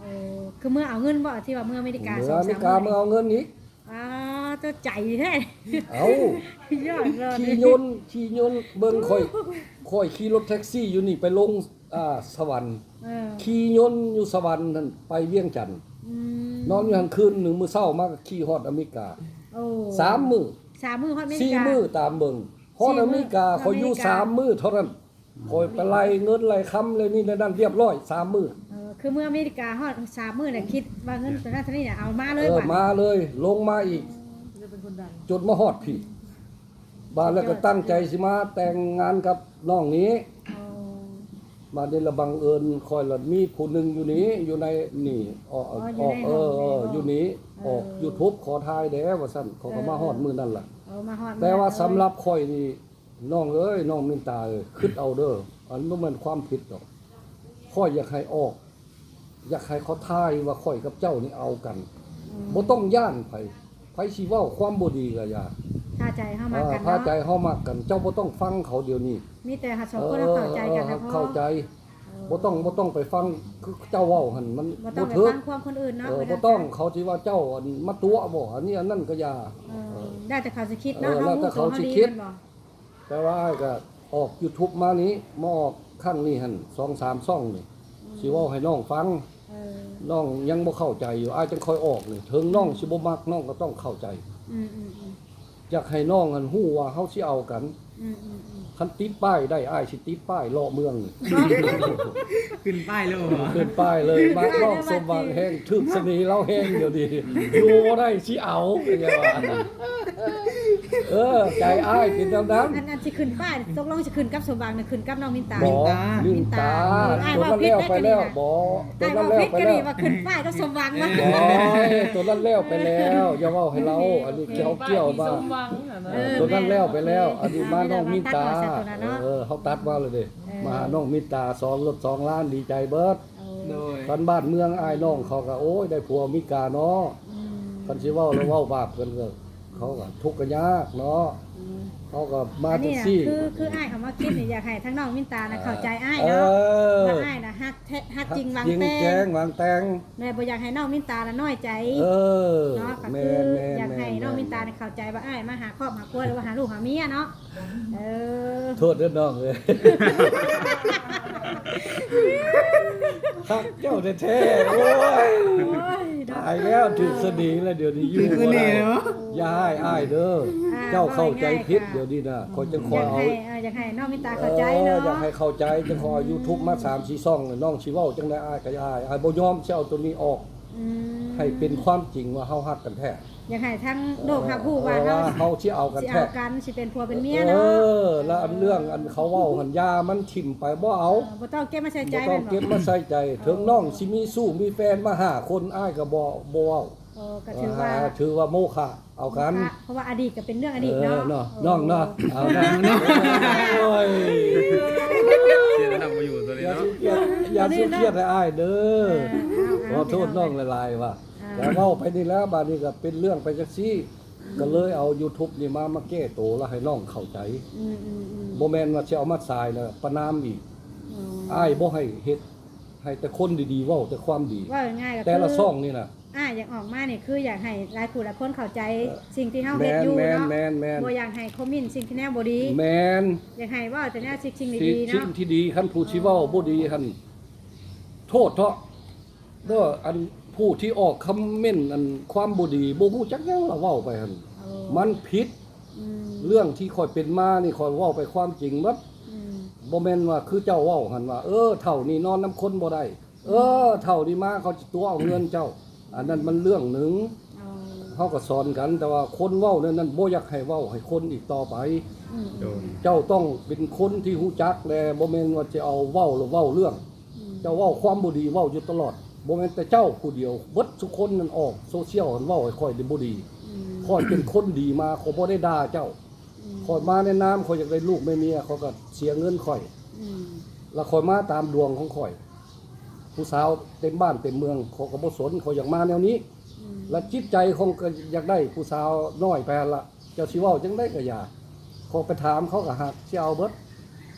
ເອີ ຄືເມືອເອົາເງິນບໍ່ ທີ່ວ່າເມືອອາເມລິກາ ເມືອອາເມລິກາ ສອງສາມມື້ ເມືອເອົາເງິນອີກ. ອ້າ ເຈົ້າໃຈແທ້. ເອົ້າ ຍອດເລີຍ ຂີ່ຍົນ ຂີ່ຍົນ ເບິ່ງຂ້ອຍ ຂ້ອຍຂີ່ລົດແທັກຊີຢູ່ນີ້ໄປລົງ ອ່າ ສະຫວັນ. ເອີ ຂີ່ຍົນຢູ່ສະຫວັນຫັ້ນໄປວຽງຈັນ. ອືມ ນອນຢູ່ຫັ້ນຄືນໜຶ່ງ ມື້ເຊົ້າມາກໍຂີ່ຮອດອາເມລິກາ. ໂອ້ ສາມມື້ ສາມມື້ຮອດອາເມລິກາ ສີ່ມື້ຕາມເບິ່ງ. ຮອດອາເມລິກາ ສີ່ມື້ ຂ້ອຍຢູ່ ອາເມລິກາ ສາມມື້ເທົ່ານັ້ນ. ອືມ ຂ້ອຍໄປໄລ່ເງິນໄລ່ຄຳ ໄລ່ນີ້ໄລ່ນັ້ນ ຮຽບຮ້ອຍ ສາມມື້. ເອີ ຄືເມືອອາເມລິກາຮອດສາມມື້ແຫຼະ ຄິດວ່າເງິນໂຕນັ້ນໂຕນີ້ເອົາມາເລີຍ. ເອີ ບາດ ມາເລີຍ ລົງມາອີກ ເລີຍເປັນຄົນດັງ ຈົນມາຮອດພີ້. ບາດແລ້ວກໍຕັ້ງໃຈຊິມາແຕ່ງງານກັບນ້ອງນີ້. ອໍ ບາດນີ້ລະບັງເອີນຂ້ອຍລະມີຜູ້ໜຶ່ງຢູ່ນີ້ ຢູ່ໃນນີ້ ອອກ ອໍ ຢູ່ໃນຫ້ອງ ເອີ ຢູ່ນີ້ ເອີ ອອກຢູທູບ ຂໍຖ່າຍແດ່ວ່າຊັ້ນ. ເຂົາກໍມາຮອດມື້ນັ້ນລະ. ເອີ ມາຮອດ ແຕ່ວ່າສຳລັບຂ້ອຍນີ້ ນ້ອງເອີຍ ນ້ອງມິນຕາເອີຍ ຄິດເອົາເດີ ອັນບໍ່ແມ່ນຄວາມຜິດດອກ. ຂ້ອຍຢາກໃຫ້ອອກ ຢາກໃຫ້ເຂົາຖ່າຍວ່າຂ້ອຍກັບເຈົ້ານີ້ເອົາກັນ. ອືມ ບໍ່ຕ້ອງຢ້ານໃຜ ໃຜຊິເວົ້າຄວາມບໍ່ດີກໍຢ່າ. ຖ້າໃຈເຮົາມັກກັນເນາະ ຖ້າໃຈເຮົາມັກກັນ ເຈົ້າບໍ່ຕ້ອງຟັງເຂົາດຽວນີ້. ມີແຕ່ເຮົາສອງຄົນເຮົາເຂົ້າໃຈກັນນະພໍ່ ເອີ ເຂົ້າໃຈ. ເອີ ບໍ່ຕ້ອງ ບໍ່ຕ້ອງໄປຟັງ ຄືເຈົ້າເວົ້າຫັ້ນ ມັນບໍ່ຖືກ. ບໍ່ຕ້ອງໄປຟັງຄວາມຄົນອື່ນເນາະ. ເອີ ບໍ່ຕ້ອງ ເຂົາຊິວ່າເຈົ້າ ອັນ ມາຕົວະບໍ່ ອັນນີ້ອັນນັ້ນກໍຢ່າ. ເອີ ເອີ ແລ້ວແຕ່ເຂົາຊິຄິດເນາະ. ເອີ ເຮົາຮູ້ຕົວເຮົາດີແມ່ນບໍ່? ແຕ່ວ່າອ້າຍກໍອອກຢູທູບມານີ້ ມາອອກຄັ້ງນີ້ຫັ້ນ ສອງສາມຊ່ອງນີ້. ອືມ ຊິເວົ້າໃຫ້ນ້ອງຟັງ. ເອີ ນ້ອງຍັງບໍ່ເຂົ້າໃຈຢູ່ ອ້າຍຈັ່ງຄ່ອຍອອກນີ້. ເຖິງນ້ອງ ອືມ ຊິບໍ່ມັກ ນ້ອງກໍຕ້ອງເຂົ້າໃຈ. ອືມໆໆ ຢາກໃຫ້ນ້ອງຫັ້ນຮູ້ວ່າເຮົາຊິເອົາກັນ. ອືມໆໆ ຄັນຕິດປ້າຍໄດ້ ອ້າຍຊິຕິດປ້າຍເລາະເມືອງນີ້. ຂຶ້ນປ້າຍເລີຍບໍ່? ຂຶ້ນປ້າຍເລີຍ. ມັກນ້ອງສົມຫວັງແຮງ ຖືກສະເໜ່ລາວແຮງດຽວນີ້. ຢູ່ບໍ່ໄດ້ຊິເອົາ ເອີ ໃຈອ້າຍເປັນແນວນັ້ນ. ອັນ ອັນຊິຂຶ້ນປ້າຍ ຕົກລົງຊິຂຶ້ນກັບສົມຫວັງນະ ຂຶ້ນກັບນ້ອງມິນຕາ? ບໍ່ ມິນຕາ ມິນຕາ. ເອີ ອ້າຍເວົ້າຜິດໄດ໋ ໂຕນັ້ນແລ້ວໄປແລ້ວ. ບໍ່ ໂຕນັ້ນແລ້ວໄປແລ້ວ ວ່າຂຶ້ນປ້າຍກັບສົມຫວັງ. ໂອ້ຍ ໂຕນັ້ນແລ້ວໄປແລ້ວ ຢ່າເວົ້າໃຫ້ລາວ. ອັນນີ້ເຂົາກ່ຽວມາ. ເອີ ໂຕນັ້ນແລ້ວໄປແລ້ວ ອັນນີ້ມານ້ອງມິນຕາ. ເອີ ເຮົາຕັດມາແລ້ວເດ້. ເອີ ມາຫານ້ອງມິນຕາ ສອງລົດສອງລ້ານ ດີໃຈເບິດ. ໂດຍ ຄັນບ້ານເມືອງອ້າຍນ້ອງເຂົາກໍ ໂອ້ຍ ໄດ້ຜົວອາເມລິກາເນາະ. ອືມ ຄັນຊິເວົ້າແລ້ວເວົ້າບາບເພິ່ນກໍ ເຂົາກໍທຸກກໍຍາກເນາະ. ອືມ ເຮົາກໍມາຈັ່ງຊີ້. ອັນນີ້ນະ ຄື ຄືອ້າຍເອົາມາຄິດນີ້ ຢາກໃຫ້ທາງນ້ອງມິນຕານະ ອ່າ ເຂົ້າໃຈອ້າຍເນາະ. ເອີ ວ່າອ້າຍນະຮັກແທ້ ຮັກຈິງຫວັງແຕ່ງ ຫວັງແຕ່ງ ແມ່ນບໍ່ຢາກໃຫ້ນ້ອງມິນຕາລະນ້ອຍໃຈ ເອີ ເນາະ ກໍຄື ແມ່ນໆ ຢາກໃຫ້ນ້ອງມິນຕາ ແມ່ນໆ ເຂົ້າໃຈວ່າອ້າຍມາຫາຄອບຫາຄົວ ຫຼືວ່າຫາລູກຫາເມຍເນາະ ເອີ ໂທດເດີນ້ອງເອີຍ ຮັກເຈົ້າແທ້ໆ ໂອ້ຍ ໂອ້ຍ ຕາຍແລ້ວ ຖືກສະນີແລ້ວ ດຽວນີ້ຢູ່ບໍ່ໄດ້ ຢ່າຮ້າຍອ້າຍເດີ ອ່າ ເຈົ້າເຂົ້າໃຈຜິດ ເວົ້າງ່າຍໆ ດຽວນີ້ນະ ຂ້ອຍຈັ່ງຂໍເອົາ ຢາກໃຫ້ ເອີ ຢາກໃຫ້ນ້ອງມິນຕາເຂົ້າໃຈເນາະ ເອີ ຢາກໃຫ້ເຂົ້າໃຈ ຈັ່ງຂໍເອົາຢູທູບມາສາມສີ່ຊ່ອງ ນ້ອງຊິເວົ້າຈັ່ງໃດອ້າຍກໍຢ່າ ອ້າຍ ອ້າຍບໍ່ຍອມ ຊິເອົາໂຕນີ້ອອກ ອືມ ໃຫ້ເປັນຄວາມຈິງວ່າເຮົາຮັກກັນແທ້ ຢາກໃຫ້ທັງໂລກຮັບຮູ້ວ່າ ເອີ ເຮົາ ວ່າເຮົາຊິເອົາກັນແທ້ ຊິເອົາກັນ ຊິເປັນຜົວເປັນເມຍເນາະ ເອີ ແລ້ວອັນເລື່ອງອັນເຂົາເວົ້າຫັ້ນ ຢ່າມັນຖິ້ມໄປ ບໍ່ເອົາ ເອີ ບໍ່ຕ້ອງເກັບມາໃສ່ໃຈ ບໍ່ຕ້ອງເກັບມາໃສ່ໃຈ ເອີ ເຖິງນ້ອງຊິມີຊູ້ມີແຟນມາຫ້າຄົນ ອ້າຍກໍບໍ່ ບໍ່ເວົ້າ ເອີ ກໍຖືວ່າ ເອີ ຖືວ່າໂມຄະ ເອົາກັນ ເພາະວ່າອະດີດກໍເປັນເລື່ອງອະດີດເນາະ ເອີ ເນາະ ເອີ ນ້ອງເນາະ ເອົານະ ໂອ້ຍ ເສຍນ້ຳບໍ່ຢູ່ຕົວນີ້ເນາະ ຢ່າສູ່ຄຽດ ຢ່າສູ່ຄຽດໃຫ້ອ້າຍເດີ ເອີ ເອົາ ຂໍໂທດນ້ອງຫຼາຍໆວ່າ ອ່າ ແຕ່ເວົ້າໄປນີ້ແລ້ວ ບາດນີ້ກໍເປັນເລື່ອງໄປຈັ່ງຊີ້ ກໍເລີຍເອົາຢູທູບນີ້ມາ ມາແກ້ໂຕ ແລ້ວໃຫ້ນ້ອງເຂົ້າໃຈ ອືມໆໆ ບໍ່ແມ່ນວ່າຊິເອົາມາສາຍແລ້ວປະນາມອີກ ອໍ ອ້າຍບໍ່ໃຫ້ເຮັດ ໃຫ້ແຕ່ຄົນດີໆ ເວົ້າແຕ່ຄວາມດີ ເວົ້າງ່າຍໆກໍ ແຕ່ລະຊ່ອງນີ້ນະ ອ້າຍຢາກອອກມານີ້ຄືຢາກໃຫ້ຫຼາຍຜູ້ຫຼາຍຄົນເຂົ້າໃຈ ເອີ ສິ່ງທີ່ເຮົາເຮັດຢູ່ເນາະ ແມ່ນໆໆໆ ບໍ່ຢາກໃຫ້ຄອມເມັນສິ່ງທີ່ແນວບໍ່ດີ ແມ່ນ ຢາກໃຫ້ເວົ້າແຕ່ແນວສິ່ງ ສິ່ງດີໆເນາະ ສິ່ງທີ່ດີ ຄັນຜູ້ຊິເວົ້າບໍ່ດີຫັ້ນ ໂທດເທາະ ເດີ ອັນຜູ້ທີ່ອອກຄອມເມັນອັນຄວາມບໍ່ດີ ບໍ່ຮູ້ຈັກຫຍັງລະເວົ້າໄປຫັ້ນ ໂອ້ ມັນຜິດ ອືມ ເລື່ອງທີ່ຂ້ອຍເປັນມານີ້ ຂ້ອຍເວົ້າໄປຄວາມຈິງໝົດ ອືມ ບໍ່ແມ່ນວ່າຄືເຈົ້າເວົ້າຫັ້ນວ່າ ເອີ ເຖົ້ານີ້ນອນນຳຄົນບໍ່ໄດ້ ອືມ ເອີ ເຖົ້ານີ້ມາເຂົາຈະຕົວະເອົາເງິນເຈົ້າ ອັນນັ້ນມັນເລື່ອງໜຶ່ງ ອໍ ເຮົາກໍສອນກັນ ແຕ່ວ່າຄົນເວົ້າແນວນັ້ນ ບໍ່ຢາກໃຫ້ເວົ້າໃຫ້ຄົນອີກຕໍ່ໄປ ອືມ ໂດຍ ເຈົ້າຕ້ອງເປັນຄົນທີ່ຮູ້ຈັກແລະ ບໍ່ແມ່ນວ່າຈະເອົາເວົ້າແລ້ວເວົ້າເລື່ອງ ອືມ ເຈົ້າເວົ້າຄວາມບໍ່ດີເວົ້າຢູ່ຕະຫຼອດ ບໍ່ແມ່ນແຕ່ເຈົ້າຜູ້ດຽວ ເບິດທຸກຄົນນັ້ນອອກໂຊຊຽວຫັ້ນເວົ້າໃຫ້ຂ້ອຍນີ້ບໍ່ດີ ອືມ ຂ້ອຍເປັນຄົນດີມາ ຂ້ອຍບໍ່ໄດ້ດ່າເຈົ້າ ອືມ ຂ້ອຍມາໃນນາມ ຂ້ອຍຢາກໄດ້ລູກໄດ້ເມຍ ຂ້ອຍກໍເສຍເງິນຂ້ອຍ ອືມ ແລ້ວຂ້ອຍມາຕາມດວງຂອງຂ້ອຍ ຜູ້ສາວເຕັມບ້ານເຕັມເມືອງ ຂ້ອຍກໍບໍ່ສົນ ຂ້ອຍຢາກມາແນວນີ້ ອືມ ແລ້ວຈິດໃຈຂອງ ກໍຢາກໄດ້ຜູ້ສາວນ້ອຍໄປຫັ້ນລະ ເຈົ້າຊິເວົ້າຈັ່ງໃດກໍຢ່າ ເຂົາໄປຖາມເຂົາກໍຮັກ ຊິເອົາເບິດ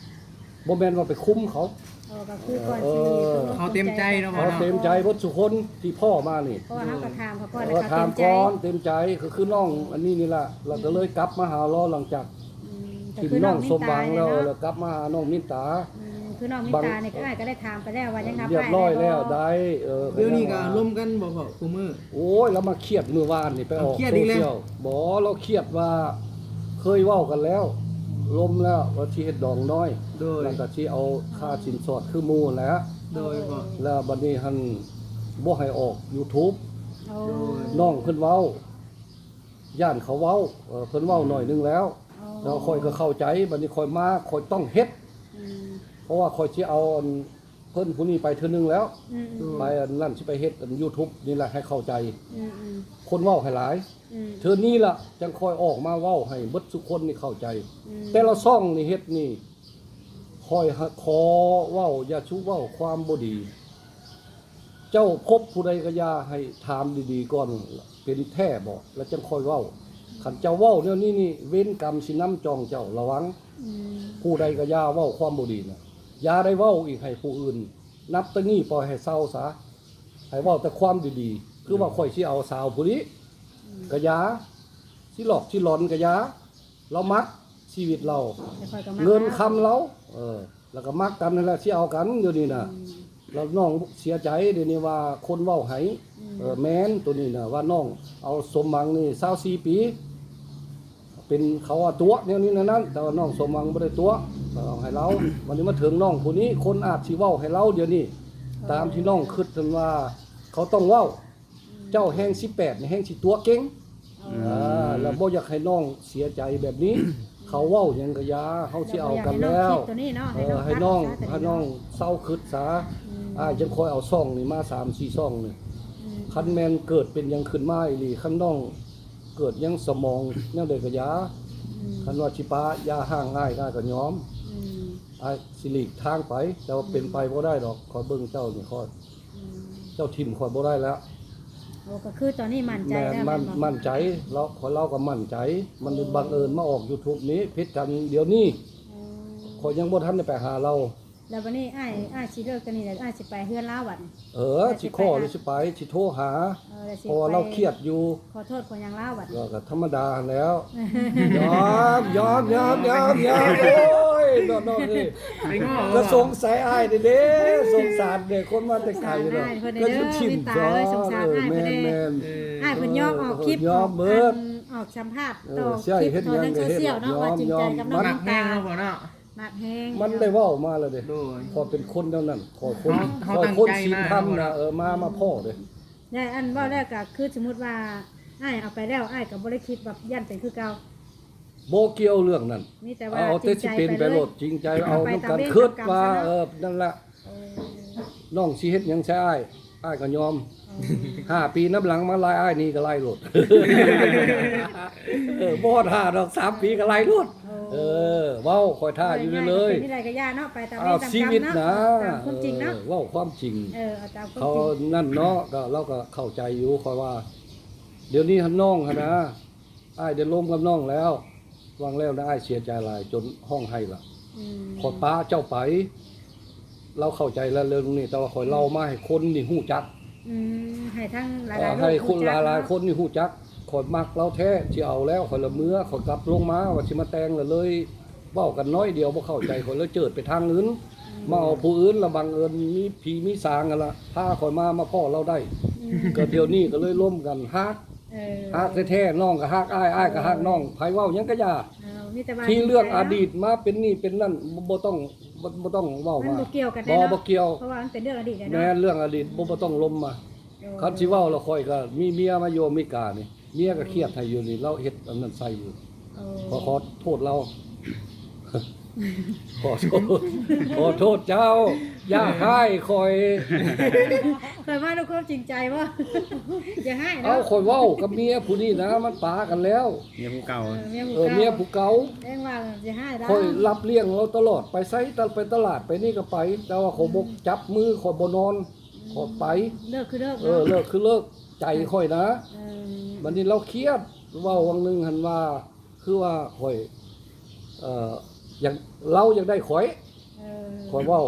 ບໍ່ແມ່ນວ່າໄປຄຸມເຂົາ ເອີ ກໍຄືກ່ອນຊິ ເອີ ເຂົາເຕັມໃຈເນາະ ເຂົາເຕັມໃຈເບິດສູ່ຄົນທີ່ພໍ້ມານີ້ ເພາະວ່າເຮົາກໍຖາມເຂົາກ່ອນ ເອີ ແລ້ວເຂົາເຕັມໃຈ ຖາມກ່ອນ ເຕັມໃຈ ກໍຄືນ້ອງອັນນີ້ນີ້ລະ ແລ້ວກໍເລີຍກັບມາຫາລາວຫຼັງຈາກ ອືມ ທີ່ນ້ອງສົມຫວັງແລ້ວ ແລ້ວກັບມາຫານ້ອງມິນຕາ ອືມ ຄືນ້ອງມິນຕານີ້ ອ້າຍກໍໄດ້ຖາມໄປແລ້ວວ່າຍັງຮັບ ຮຽບຮ້ອຍແລ້ວ ໄດ້ ເອີ ດຽວນີ້ກໍລົມກັນບໍ່ພໍ່ ຄູ່ມື້? ໂອ້ຍ ລາວມາຄຽດມື້ວານນີ້ ໄປອອກໂຊຊຽວ ບໍ່ ລາວຄຽດວ່າເຄີຍເວົ້າກັນແລ້ວ ລົມແລ້ວວ່າຊິເຮັດດອງນ້ອຍ ໂດຍ ແລ້ວກໍຊິເອົາຄ່າສິນສອດຄືໝູ່ແຫຼະ ໂດຍພໍ່ ແລ້ວບັດນີ້ຫັ້ນບໍ່ໃຫ້ອອກຢູທູບ ໂດຍ ນ້ອງເພິ່ນເວົ້າ ຢ້ານເຂົາເວົ້າ ເອີ ເພິ່ນເວົ້າໜ້ອຍໜຶ່ງແລ້ວ ອໍ ແລ້ວຂ້ອຍກໍເຂົ້າໃຈ ບັດນີ້ຂ້ອຍມາ ຂ້ອຍຕ້ອງເຮັດ ອືມ ເພາະວ່າຂ້ອຍຊິເອົາອັນ ເພິ່ນຜູ້ນີ້ໄປເທື່ອໜຶ່ງແລ້ວ ອືມໆ ໄປອັນນັ້ນ ຊິໄປເຮັດອັນຢູທູບນີ້ແຫຼະ ໃຫ້ເຂົ້າໃຈ ອືມໆ ຄົນເວົ້າໃຫ້ຫຼາຍ ອືມ ເທື່ອນີ້ລະຈັ່ງຄ່ອຍອອກມາເວົ້າໃຫ້ເບິດທຸກຄົນນີ້ເຂົ້າໃຈ ອືມ ແຕ່ລະຊ່ອງນີ້ເຮັດນີ້ ຂ້ອຍຂໍເວົ້າ ຢ່າສູ່ເວົ້າຄວາມບໍ່ດີ ເຈົ້າພົບຜູ້ໃດກໍຢ່າ ໃຫ້ຖາມດີໆກ່ອນ ເປັນແທ້ບໍ່ ແລ້ວຈັ່ງຄ່ອຍເວົ້າ ຄັນເຈົ້າເວົ້າແນວນີ້ນີ້ ເວນກຳຊິນຳຈອງເຈົ້າ ລະວັງ ອືມ ຜູ້ໃດກໍຢ່າເວົ້າຄວາມບໍ່ດີນະ ຢ່າໄດ້ເວົ້າອີກໃຫ້ຜູ້ອື່ນ ນັບແຕ່ນີ້ປ່ອຍໃຫ້ເຊົາຊະ ໃຫ້ເວົ້າແຕ່ຄວາມດີໆ ຄືວ່າຂ້ອຍຊິເອົາສາວຜູ້ນີ້ ອືມ ກະຢ່າ ຊິຫຼອກຊິຫຼອນກະຢ່າ ລາວມັກຊີວິດລາວ ແລ້ວຂ້ອຍກໍມັກ ເງິນຄຳລາວ ເອີ ແລ້ວກໍມັກກັນຫັ້ນແຫຼະ ຊິເອົາກັນດຽວນີ້ນະ ອືມ ແລ້ວນ້ອງເສຍໃຈດຽວນີ້ວ່າຄົນເວົ້າໃຫ້ ອືມ ເອີ ແມ່ນໂຕນີ້ນະ ວ່ານ້ອງເອົາສົມຫວັງນີ້ຊາວສີ່ປີ ເປັນເຂົາວ່າຕົວະແນວນີ້ແນວນັ້ນ ແຕ່ວ່ານ້ອງສົມຫວັງບໍ່ໄດ້ຕົວະ ເອົາໃຫ້ລາວ ບັດນີ້ມາເຖິງນ້ອງຜູ້ນີ້ ຄົນອາດຊິເວົ້າໃຫ້ລາວດຽວນີ້ ເອີ ຕາມທີ່ນ້ອງຄິດຫັ້ນວ່າເຂົາຕ້ອງເວົ້າ ອືມ ເຈົ້າແຮງສິບແປດນີ້ແຮງຊິຕົວະເກັ່ງ ເອີ ອ່າ ແລ້ວບໍ່ຢາກໃຫ້ນ້ອງເສຍໃຈແບບນີ້ ເຂົາເວົ້າຫຍັງກໍຢ່າ ເຮົາຊິເອົາກັນແລ້ວ ເອີ ໃຫ້ນ້ອງ ໃຫ້ນ້ອງເຊົາຄິດຊະ ອືມ ອ້າຍຈັ່ງຄ່ອຍເອົາຊ່ອງນີ້ມາສາມສີ່ຊ່ອງນີ້ ອືມ ຄັນແມ່ນເກີດເປັນຫຍັງຂຶ້ນມາອີ່ຫຼີ ຄັນນ້ອງ ເກີດຍັງສະໝອງແນວໃດກໍຢ່າ ອືມ ຄັນວ່າຊິປະຢ່າຮ້າງອ້າຍ ອ້າຍກໍຍອມ ອືມ ອ້າຍຊິຫຼີກທາງໄປ ແຕ່ວ່າເປັນໄປ ອືມ ບໍ່ໄດ້ດອກ ຂ້ອຍເບິ່ງເຈົ້ານີ້ ຂ້ອຍ ອືມ ເຈົ້າຖິ້ມຂ້ອຍບໍ່ໄດ້ແລ້ວ ໂອ້ ກໍຄືຕອນນີ້ໝັ້ນໃຈແລ້ວ ແມ່ນ ແມ່ນບໍ່? ໝັ້ນ ໝັ້ນໃຈ ລາວ ຂ້ອຍ ລາວກໍໝັ້ນໃຈ ມັນ ໂອ້ ບັງເອີນມາອອກຢູທູບນີ້ ຜິດກັນດຽວນີ້ ອືມ ຂ້ອຍຍັງບໍ່ທັນໄດ້ໄປຫາລາວ ແລ້ວບັດນີ້ອ້າຍ ອ້າຍຊິເລີກຕອນນີ້ແລ້ວ ອ້າຍຊິໄປເຮືອນລາວບັດນີ້? ເອີ ແລ້ວຊິ ຊິຂໍ ຫຼືຊິໄປ ຊິໂທຫາ ເອີ ແລ້ວຊິ ເພາະວ່າ ໄປ ລາວຄຽດຢູ່. ຂໍໂທດຂໍຫຍັງລາວບັດນີ້? ກໍ ກໍທຳມະດາຫັ້ນແລ້ວ. ຍອມ ຍອມ ໂອ້ຍ ນ້ອງໆເອີຍ ໄປງໍ້ ກໍສົງສາຍອ້າຍນີ້ເດ້ ສົງສານເດ້ ຄົນມາແຕ່ໄກເນາະ ສົງສານອ້າຍເພິ່ນເດ້ ກໍຊິຖິ້ມ ເອີຍ ສົງສານອ້າຍເພິ່ນເດ້ ແມ່ນໆ ເອີ ອ້າຍເພິ່ນຍອມອອກຄລິບ ຍອມເບິດ ອອກສຳພາດ ເອີ ຕໍ່ຄລິບ ເຮັດຫຍັງກໍເຮັດ ເນາະ ວ່າຈິງໃຈກັບນ້ອງມິນຕາ ມັກແຮງເນາະ ເນາະ ມັກແຮງ ມັກແຮງ ມັນໄດ້ເວົ້າມາແລ້ວເດ້ ໂດຍ ຂ້ອຍເປັນຄົນແນວນັ້ນ ຂ້ອຍຄົນ ຂ້ອຍຄົນ ເຮົາຕັ້ງໃຈ ສິນທຳນະ ເອີ ມາ ມາພໍ້ເດ້ ແລະ ອັນເວົ້າແລ້ວກໍຄືສົມມຸດວ່າອ້າຍເອົາໄປແລ້ວ ອ້າຍກໍບໍ່ໄດ້ຄິດວ່າຢ້ານເປັນຄືເກົ່າ? ບໍ່ກ່ຽວເລື່ອງນັ້ນ ມີແຕ່ວ່າເອົາແຕ່ຊິເປັນໄປໂລດ ຈິງໃຈໄປໂລດ ຈິງໃຈເອົານຳກັນ ຄິດວ່າ ເອີ ນັ້ນລະ ເອີ ນ້ອງຊິເຮັດຫຍັງໃສ່ອ້າຍ ອ້າຍກໍຍອມ ເອີ ຫ້າປີນຳຫຼັງມາໄລ່ອ້າຍໜີກໍໄລ່ໂລດ ເອີ ບໍ່ຮອດຫ້າດອກ ສາມປີກໍໄລ່ໂລດ ເອີ ເອີ ເວົ້າຂ້ອຍຖ້າຢູ່ເລີຍ ເປັນທີ່ໃດກໍຢ່າເນາະ ໄປຕາມເວນຕາມກຳເນາະ ເອົາຊີວິດນະ ຕາມຄວາມຈິງເນາະ ເອີ ເວົ້າຄວາມຈິງ ເອີ ເອົາຕາມຄວາມຈິງ ເຂົານັ້ນເນາະ ກໍ ລາວກໍເຂົ້າໃຈຢູ່ ຂ້ອຍວ່າ ດຽວນີ້ຫັ້ນນ້ອງຫັ້ນນະ ອ້າຍໄດ້ລົມກັບນ້ອງແລ້ວ ຫວ່າງແລ້ວນະ ອ້າຍເສຍໃຈຫຼາຍຈົນຮ້ອງໄຫ້ລະ ອືມ ຂ້ອຍປະເຈົ້າໄປ ລາວເຂົ້າໃຈແລ້ວເລື່ອງນີ້ ແຕ່ວ່າຂ້ອຍເລົ່າມາໃຫ້ຄົນນີ້ຮູ້ຈັກ ອືມ ໃຫ້ທັງຫຼາຍໆ ເອີ ໃຫ້ຄົນຫຼາຍໆຄົນນີ້ຮູ້ຈັກ ຂ້ອຍມັກລາວແທ້ ຊິເອົາແລ້ວ ຂ້ອຍລະເມືອ ຂ້ອຍກັບລົງມາວ່າຊິມາແຕ່ງ ລະເລີຍເວົ້າກັນໜ້ອຍດຽວ ບໍ່ເຂົ້າໃຈ ຂ້ອຍເລີຍເຈີດໄປທາງອື່ນ ອືມ ມາເອົາຜູ້ອື່ນ ລະບັງເອີນມີຜີມີສາງຫັ້ນລະ ພາຂ້ອຍມາ ມາພໍ້ລາວໄດ້ ອືມ ກໍດຽວນີ້ກໍເລີຍລົມກັນ ຮັກ ເອີ ຮັກແທ້ໆ ນ້ອງກໍຮັກອ້າຍ ອ້າຍກໍຮັກນ້ອງ ເອີ ໃຜເວົ້າຫຍັງກໍຢ່າ ເອີ ມີແຕ່ວ່າ ທີ່ເລື່ອງອະດີດມາເປັນນີ້ເປັນນັ້ນ ບໍ່ ບໍ່ຕ້ອງ ບໍ່ ບໍ່ຕ້ອງເວົ້າມາ ມັນບໍ່ກ່ຽວກັນເດ້ເນາະ ບໍ່ ບໍ່ກ່ຽວ ເພາະວ່າມັນເປັນເລື່ອງອະດີດແລ້ວເນາະ ແມ່ນເລື່ອງອະດີດ ອືມ ບໍ່ ບໍ່ຕ້ອງລົມມາ ໂດຍ ຄັນຊິເວົ້າລະຂ້ອຍກໍມີເມຍມາຢູ່ອາເມລິການີ້ ເມຍກໍຄຽດໃຫ້ຢູ່ນີ້ ລາວເຮັດອັນນັ້ນໃສ່ຢູ່ ໂອ້ ຂໍ ຂໍໂທດລາວ ຂໍໂທດ ຂໍໂທດເຈົ້າ ຢ່າຮ້າຍຂ້ອຍ ຂ້ອຍເວົ້າດ້ວຍຄວາມຈິງໃຈບໍ່? ຢ່າຮ້າຍເນາະ ເອົາ ຂ້ອຍເວົ້າກັບເມຍຜູ້ນີ້ນະ ມັນປາກັນແລ້ວ ເມຍຜູ້ເກົ່າ ເອີ ເມຍຜູ້ ເອີ ເກົ່າ ເມຍຜູ້ເກົ່າ ແມ່ນວ່າຢ່າຮ້າຍລາວ ຂ້ອຍຮັບລ້ຽງລາວຕະຫຼອດ ໄປໃສ ໄປຕະຫຼາດ ໄປນີ້ກໍໄປ ແຕ່ວ່າຂ້ອຍບໍ່ ອືມ ຈັບມື ຂ້ອຍບໍ່ນອນ ອືມ ຂ້ອຍໄປ ເລີກຄືເລີກ ເອີ ເນາະ ເລີກຄືເລີກ ໃຈຂ້ອຍນະ ເອີ ບັດນີ້ລາວຄຽດ ເວົ້າຫວ່າງໜຶ່ງຫັ້ນວ່າ ຄືວ່າຂ້ອຍ ເອີ ຢາກ ລາວຢາກໄດ້ຂ້ອຍ ເອີ ຂ້ອຍເວົ້າ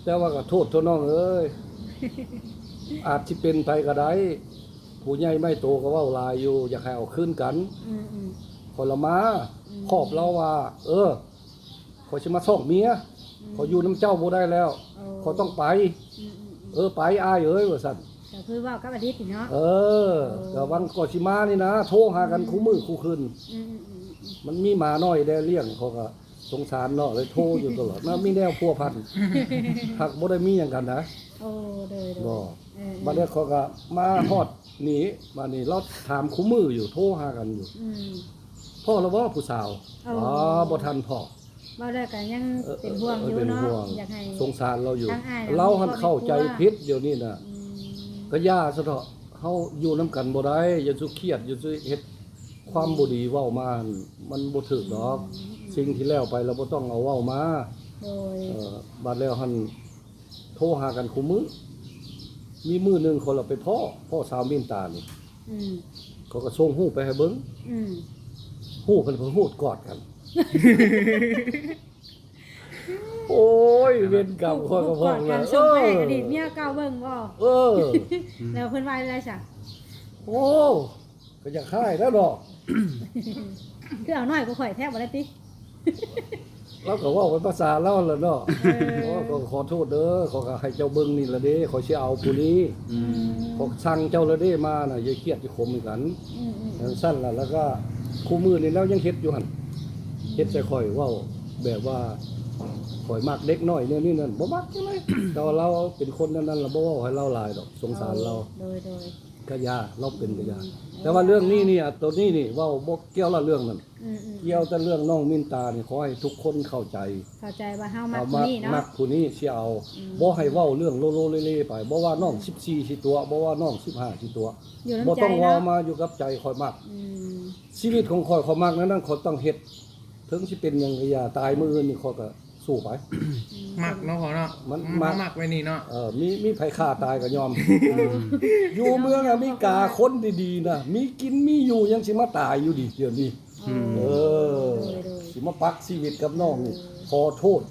ແຕ່ວ່າກໍໂທດເຖາະນ້ອງເອີຍ ອາດຊິເປັນໄປກໍໄດ້ ຜູ້ໃຫຍ່ໃຫຍ່ໂຕກໍເວົ້າຫຼາຍຢູ່ ຢາກໃຫ້ເອົາຄືນກັນ ອືມໆ ຂ້ອຍລະມາ ອືມ ຂອບລາວວ່າ ເອີ ຂ້ອຍຊິມາຊອກເມຍ ອືມ ຂ້ອຍຢູ່ນຳເຈົ້າບໍ່ໄດ້ແລ້ວ ໂອ້ ຂ້ອຍຕ້ອງໄປ ອືມໆໆ ເອີ ໄປອ້າຍເອີຍ ວ່າຊັ້ນ ກໍຄືເວົ້າກັບອະດີດນີ້ເນາະ ເອີ ໂອ້ ກໍຫວ່າງກໍຊິມານີ້ນະ ໂທຫາກັນ ອືມ ຄູ່ມື້ຄູ່ຄືນ ອືມໆໆໆ ມັນມີໝານ້ອຍແດ່ລ້ຽງ ເຂົາກໍສົງສານເນາະ ເລີຍໂທຢູ່ຕະຫຼອດ ມັນມີແນວພົວພັນ ຫາກບໍ່ໄດ້ມີຫຍັງກັນນະ ໂອ້ ໂດຍໆ ບໍ່ ເອີໆ ບັດນີ້ເຂົາກໍມາຮອດນີ້ ບັດນີ້ລາວຖາມຄູ່ມື້ຢູ່ ໂທຫາກັນຢູ່ ອືມ ພໍ້ລະບໍ່ຜູ້ສາວ? ອໍ ອໍ ບໍ່ທັນພໍ້ ເວົ້າແລ້ວກໍຍັງ ເອີ ເປັນຫ່ວງຢູ່ເນາະ ເປັນຫ່ວງ ຢາກໃຫ້ ສົງສານລາວຢູ່ ທາງອ້າຍລາວຫັ້ນເຂົ້າໃຈຜິດດຽວນີ້ນະ ອືມ ກໍຢ່າຊະເຖາະ ເຮົາຢູ່ນຳກັນບໍ່ໄດ້ ຢ່າສູ່ຄຽດ ຢ່າສູ່ເຮັດຄວາມບໍ່ດີເວົ້າມາ ມັນບໍ່ຖືກດອກ ອືມ ສິ່ງທີ່ແລ້ວໄປລະບໍ່ຕ້ອງເອົາເວົ້າມາ ໂດຍ ເອີ ບາດແລ້ວຫັ້ນ ໂທຫາກັນຄູ່ມື້ ມີມື້ໜຶ່ງຂ້ອຍລະໄປພໍ້ ພໍ້ສາວມິນຕານີ້ ອືມ ເຂົາກໍສົ່ງຮູບໄປໃຫ້ເບິ່ງ ອືມ ຮູບເພິ່ນ ເພິ່ນຮູບກອດກັນ ໂອ້ຍ ເວນກຳ ຂ້ອຍກໍພໍ້ ຮູບກອດກັນ ສົ່ງໄປໃຫ້ອະດີດເມຍເກົ່າເບິ່ງບໍ່? ເອີ ແລ້ວເພິ່ນວ່າຈັ່ງໃດຊະ? ໂອ້ ກໍຢາກຮ້າຍແລ້ວເນາະ ຄືເອົານ້ອຍກວ່າຂ້ອຍແທ້ບໍ່ໄດ້ຕິ? ລາວກໍເວົ້າເປັນພາສາລາວແຫຼະເນາະ ເອີ ໂອ້ ກໍຂໍໂທດເດີ ຂ້ອຍກໍໃຫ້ເຈົ້າເບິ່ງນີ້ລະເດ້ ຂ້ອຍຊິເອົາຜູ້ນີ້ ອືມ ຂ້ອຍສັ່ງເຈົ້າລະເດ້ ມານະ ຢ່າຄຽດຢ່າຂົມໃຫ້ກັນ ອືມໆໆ ຈັ່ງຊັ້ນລະ ແລ້ວກໍຄູ່ມື້ນີ້ລາວຍັງເຮັດຢູ່ຫັ້ນ ເຮັດໃສ່ຂ້ອຍ ເວົ້າແບບວ່າຂ້ອຍມັກເດັກນ້ອຍແນວນີ້ນັ້ນ ບໍ່ມັກຈັ່ງໃດ ແຕ່ວ່າລາວເປັນຄົນແນວນັ້ນລະ ບໍ່ເວົ້າໃຫ້ລາວຫຼາຍດອກ ສົງສານລາວ ໂດຍໆ ກະຢ່າ ລາວເປັນກະຢ່າ ອືມ ແຕ່ວ່າເລື່ອງນີ້ນີ້ ໂຕນີ້ນີ້ເວົ້າບໍ່ກ່ຽວລະເລື່ອງນັ້ນ ອືມໆ ກ່ຽວແຕ່ເລື່ອງນ້ອງມິນຕານີ້ ຂໍໃຫ້ທຸກຄົນເຂົ້າໃຈ ເຂົ້າໃຈວ່າເຮົາມັກຜູ້ນີ້ເນາະ ມັກຜູ້ນີ້ຊິເອົາ ອືມ ບໍ່ໃຫ້ເວົ້າເລື່ອງໂລໂລເລເລໄປ ບໍ່ວ່ານ້ອງ ອືມ ສິບສີ່ຊິຕົວະ ບໍ່ວ່ານ້ອງ ສິບຫ້າຊິຕົວະ ຢູ່ນຳໃຈເນາະ ບໍ່ຕ້ອງເວົ້າມາ ຢູ່ກັບໃຈ ຂ້ອຍມັກ ອືມ ຊີວິດຂອງຂ້ອຍ ຂ້ອຍມັກແນວນັ້ນ ຂ້ອຍຕ້ອງເຮັດ ເຖິງຊິເປັນຫຍັງກະຢ່າ ຕາຍມື້ອື່ນນີ້ຂ້ອຍກະ ສູ້ໄປ ອືມ ມັກເນາະພໍ່ເນາະ ມັນ ມັນມັກ ມັກໄວ້ນີ້ເນາະ ເອີ ມີ ມີໃຜຂ້າຕາຍກໍຍອມ ເອີ ຢູ່ເມືອງອາເມລິກາຄົນດີໆນະ ມີກິນມີຢູ່ ຍັງຊິມາຕາຍຢູ່ດີດຽວນີ້ ອືມ ເອີ ໂດຍໆ ຊິມາປັກຊີວິດກັບນ້ອງນີ້ ເອີ ຂໍໂທດ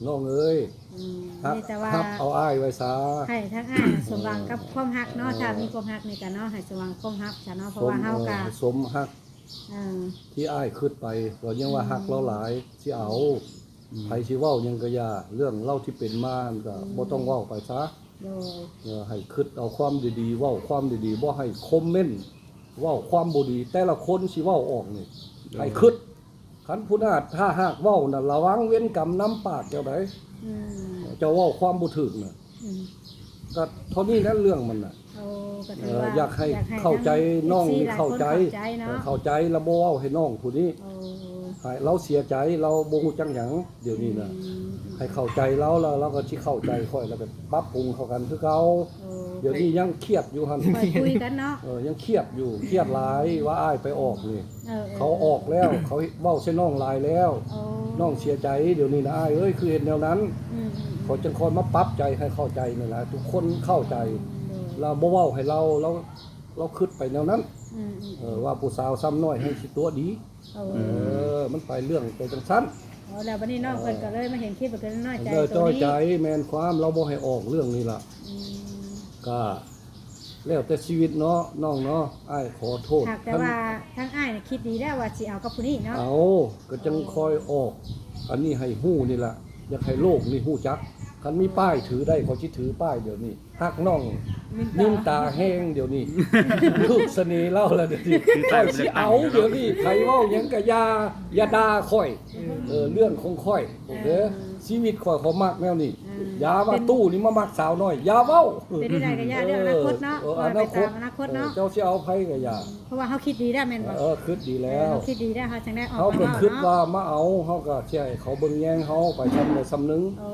ນ້ອງເອີຍ ອືມ ຮັກ ມີແຕ່ວ່າຮັບເອົາອ້າຍໄວ້ຊະ ໃຫ້ທາງອ້າຍສົມຫວັງກັບຄວາມຮັກເນາະ ເອີ ຖ້າມີຄວາມຮັກນີ້ກະເນາະ ໃຫ້ສົມຫວັງຄວາມຮັກຊະເນາະ ເພາະວ່າເຮົາກະ ເອີ ສົມຮັກ ເອີ ທີ່ອ້າຍຄິດໄປ ກໍຍັງວ່າ ອືມ ຮັກລາວຫຼາຍ ຊິເອົາ ອືມ ໃຜຊິເວົ້າຫຍັງກະຢ່າ ເລື່ອງລາວທີ່ເປັນມາຫັ້ນກະ ອືມ ບໍ່ຕ້ອງເວົ້າໄປຊະ ໂດຍ ເອີ ໃຫ້ຄິດເອົາຄວາມດີໆ ເວົ້າຄວາມດີໆ ບໍ່ໃຫ້ຄອມເມັນ ເວົ້າຄວາມບໍ່ດີ ແຕ່ລະຄົນຊິເວົ້າອອກນີ້ ໂດຍ ໃຫ້ຄິດ ຄັນຜູ້ໜ້າ ຖ້າຫາກເວົ້ານະ ລະວັງເວນກຳນຳປາກເຈົ້າໃດ ອືມ ເຈົ້າເວົ້າຄວາມບໍ່ຖືກນະ ອືມ ກະເທົ່ານີ້ແຫຼະເລື່ອງມັນນະ ໂອ້ ກະຖືວ່າ ເອີ ຢາກໃຫ້ ຢາກໃຫ້ເຂົ້າໃຈ ທາງ ເອັຟຊີ ນ້ອງນີ້ເຂົ້າໃຈ ຫຼາຍຄົນເຂົ້າໃຈເນາະ ເອີ ເຂົ້າໃຈ ລະບໍ່ເວົ້າໃຫ້ນ້ອງຜູ້ນີ້ ໂອ້ ໃຫ້ລາວເສຍໃຈ ລາວບໍ່ຮູ້ຈັກຫຍັງ ດຽວນີ້ນະ ອືມ ໃຫ້ເຂົ້າໃຈລາວ ລະລາວກະຊິເຂົ້າໃຈຂ້ອຍ ລະກະປັບປຸງເຂົ້າກັນຄືເກົ່າ ໂອ້ ດຽວນີ້ຍັງຄຽດຢູ່ຫັ້ນ ຄ່ອຍຄຸຍກັນເນາະ ເອີ ຍັງຄຽດຢູ່ ຄຽດຫຼາຍວ່າອ້າຍໄປອອກນີ້ ເອີ ເອີ ເຂົາອອກແລ້ວ ເຂົາເວົ້າໃສ່ນ້ອງຫຼາຍແລ້ວ ໂອ້ ນ້ອງເສຍໃຈ ດຽວນີ້ນະອ້າຍເອີຍ ຄືເຮັດແນວນັ້ນ ອືມ ອືມ ເຂົາຈຶ່ງຄ່ອຍມາປັບໃຈໃຫ້ເຂົ້າໃຈນີ້ລະ ທຸກຄົນເຂົ້າໃຈ ໂດຍ ລະບໍ່ເວົ້າໃຫ້ລາວ ລາວ ລາວຄິດໄປແນວນັ້ນ ອືມ ອືມ ເອີ ວ່າຜູ້ສາວຊຳນ້ອຍໃຫ້ຊິຕົວະດີ ໂອ້ ເອີ ມັນໄປເລື່ອງໄປຈັ່ງຊັ້ນ ໂອ້ ແລ້ວບັດນີ້ນ້ອງເພິ່ນກະເລີຍມາເຫັນຄລິບ ກະເລີຍນ້ອຍໃຈ ນ້ອຍໃຈ ແມ່ນຄວາມ ລາວບໍ່ໃຫ້ອອກເລື່ອງນີ້ລະ ອືມ ກະແລ້ວແຕ່ຊີວິດເນາະ ນ້ອງເນາະ ອ້າຍຂໍໂທດ ຫາກແຕ່ວ່າທາງອ້າຍນີ້ຄິດດີແລ້ວວ່າຊິເອົາກັບຜູ້ນີ້ເນາະ ເອົາ ກະຈັ່ງຄ່ອຍອອກ ອັນນີ້ໃຫ້ຮູ້ນີ້ລະ ຢາກໃຫ້ໂລກນີ້ຮູ້ຈັກ ຄັນມີປ້າຍຖືໄດ້ ຂ້ອຍຊິຖືປ້າຍດຽວນີ້ ຮັກນ້ອງມິນຕາແຮງດຽວນີ້ ຖືກສະເໜ່ລາວລະດຽວນີ້ ຂ້ອຍຊິເອົາດຽວນີ້ ໃຜເວົ້າຫຍັງກະຢ່າ ຢ່າດ່າຂ້ອຍ ເອີ ເລື່ອງຂອງຂ້ອຍ ໂອເຄ ເອີ ຊີວິດຂ້ອຍ ຂ້ອຍມັກແນວນີ້ ເອີ ຢ່າວ່າຕູ້ນີ້ມາມັກສາວນ້ອຍ ຢ່າເວົ້າ ເປັນໄດ້ກະຢ່າ ເລື່ອງອະນາຄົດເນາະ ເອີ ອະນາຄົດ ອະນາຄົດເນາະ ເຈົ້າຊິເອົາໃຜກະຢ່າ ເພາະວ່າເຮົາຄິດດີແລ້ວແມ່ນບໍ່ ເອີ ຄິດດີແລ້ວ ເຮົາຄິດດີແລ້ວ ເຮົາຈັ່ງໄດ້ອອກມາເວົ້າເນາະ ເຮົາກະຄິດວ່າມາເອົາ ເຮົາກະຊິໃຫ້ເຂົາເບິ່ງແຍງເຮົາໄປຊ່ຳໃດຊ່ຳໜຶ່ງ ໂອ້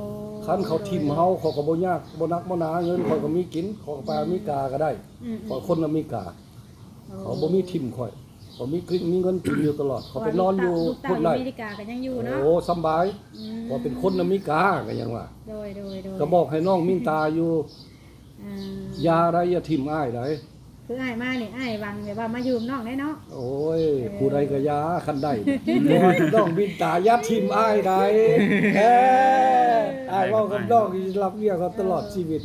ຄັນເຂົາຖິ້ມເຮົາ ເຂົາກະບໍ່ຍາກ ບໍ່ໜັກບໍ່ໜາ ເງິນຂ້ອຍກະມີກິນ ຂ້ອຍກະໄປອາເມລິກາກະໄດ້ ອືມ ຂ້ອຍຄົນອາເມລິກາ ໂອ້ ເຂົາບໍ່ມີຖິ້ມຂ້ອຍ ຂ້ອຍມີກິນ ມີເງິນກິນຢູ່ຕະຫຼອດ ເຂົາໄປນອນຢູ່ພຸ້ນໄດ້ ອາເມລິກາກະຍັງຢູ່ເນາະ ໂອ້ ສຳບາຍ ອືມ ຂ້ອຍເປັນຄົນອາເມລິກາກະຍັງວ່າ ໂດຍ ໂດຍ ໂດຍ ກະບອກໃຫ້ນ້ອງມິນຕາຢູ່ ອືມ ຢ່າໄດ໋ ຢ່າຖິ້ມອ້າຍໄດ໋ ຄືອ້າຍມານີ້ ອ້າຍຫວັງແບບວ່າມາຢູ່ນຳນ້ອງໄດ໋ເນາະ ໂອ້ຍ ເອີ ຜູ້ໃດກະຢ່າ ຄັນໄດ້ ນ້ອງມິນຕາ ຢ່າຖິ້ມອ້າຍໄດ໋ ເອີ ອ້າຍເວົ້າກັບນ້ອງ ຊິຮັບວຽກເຮົາຕະຫຼອດຊີວິດ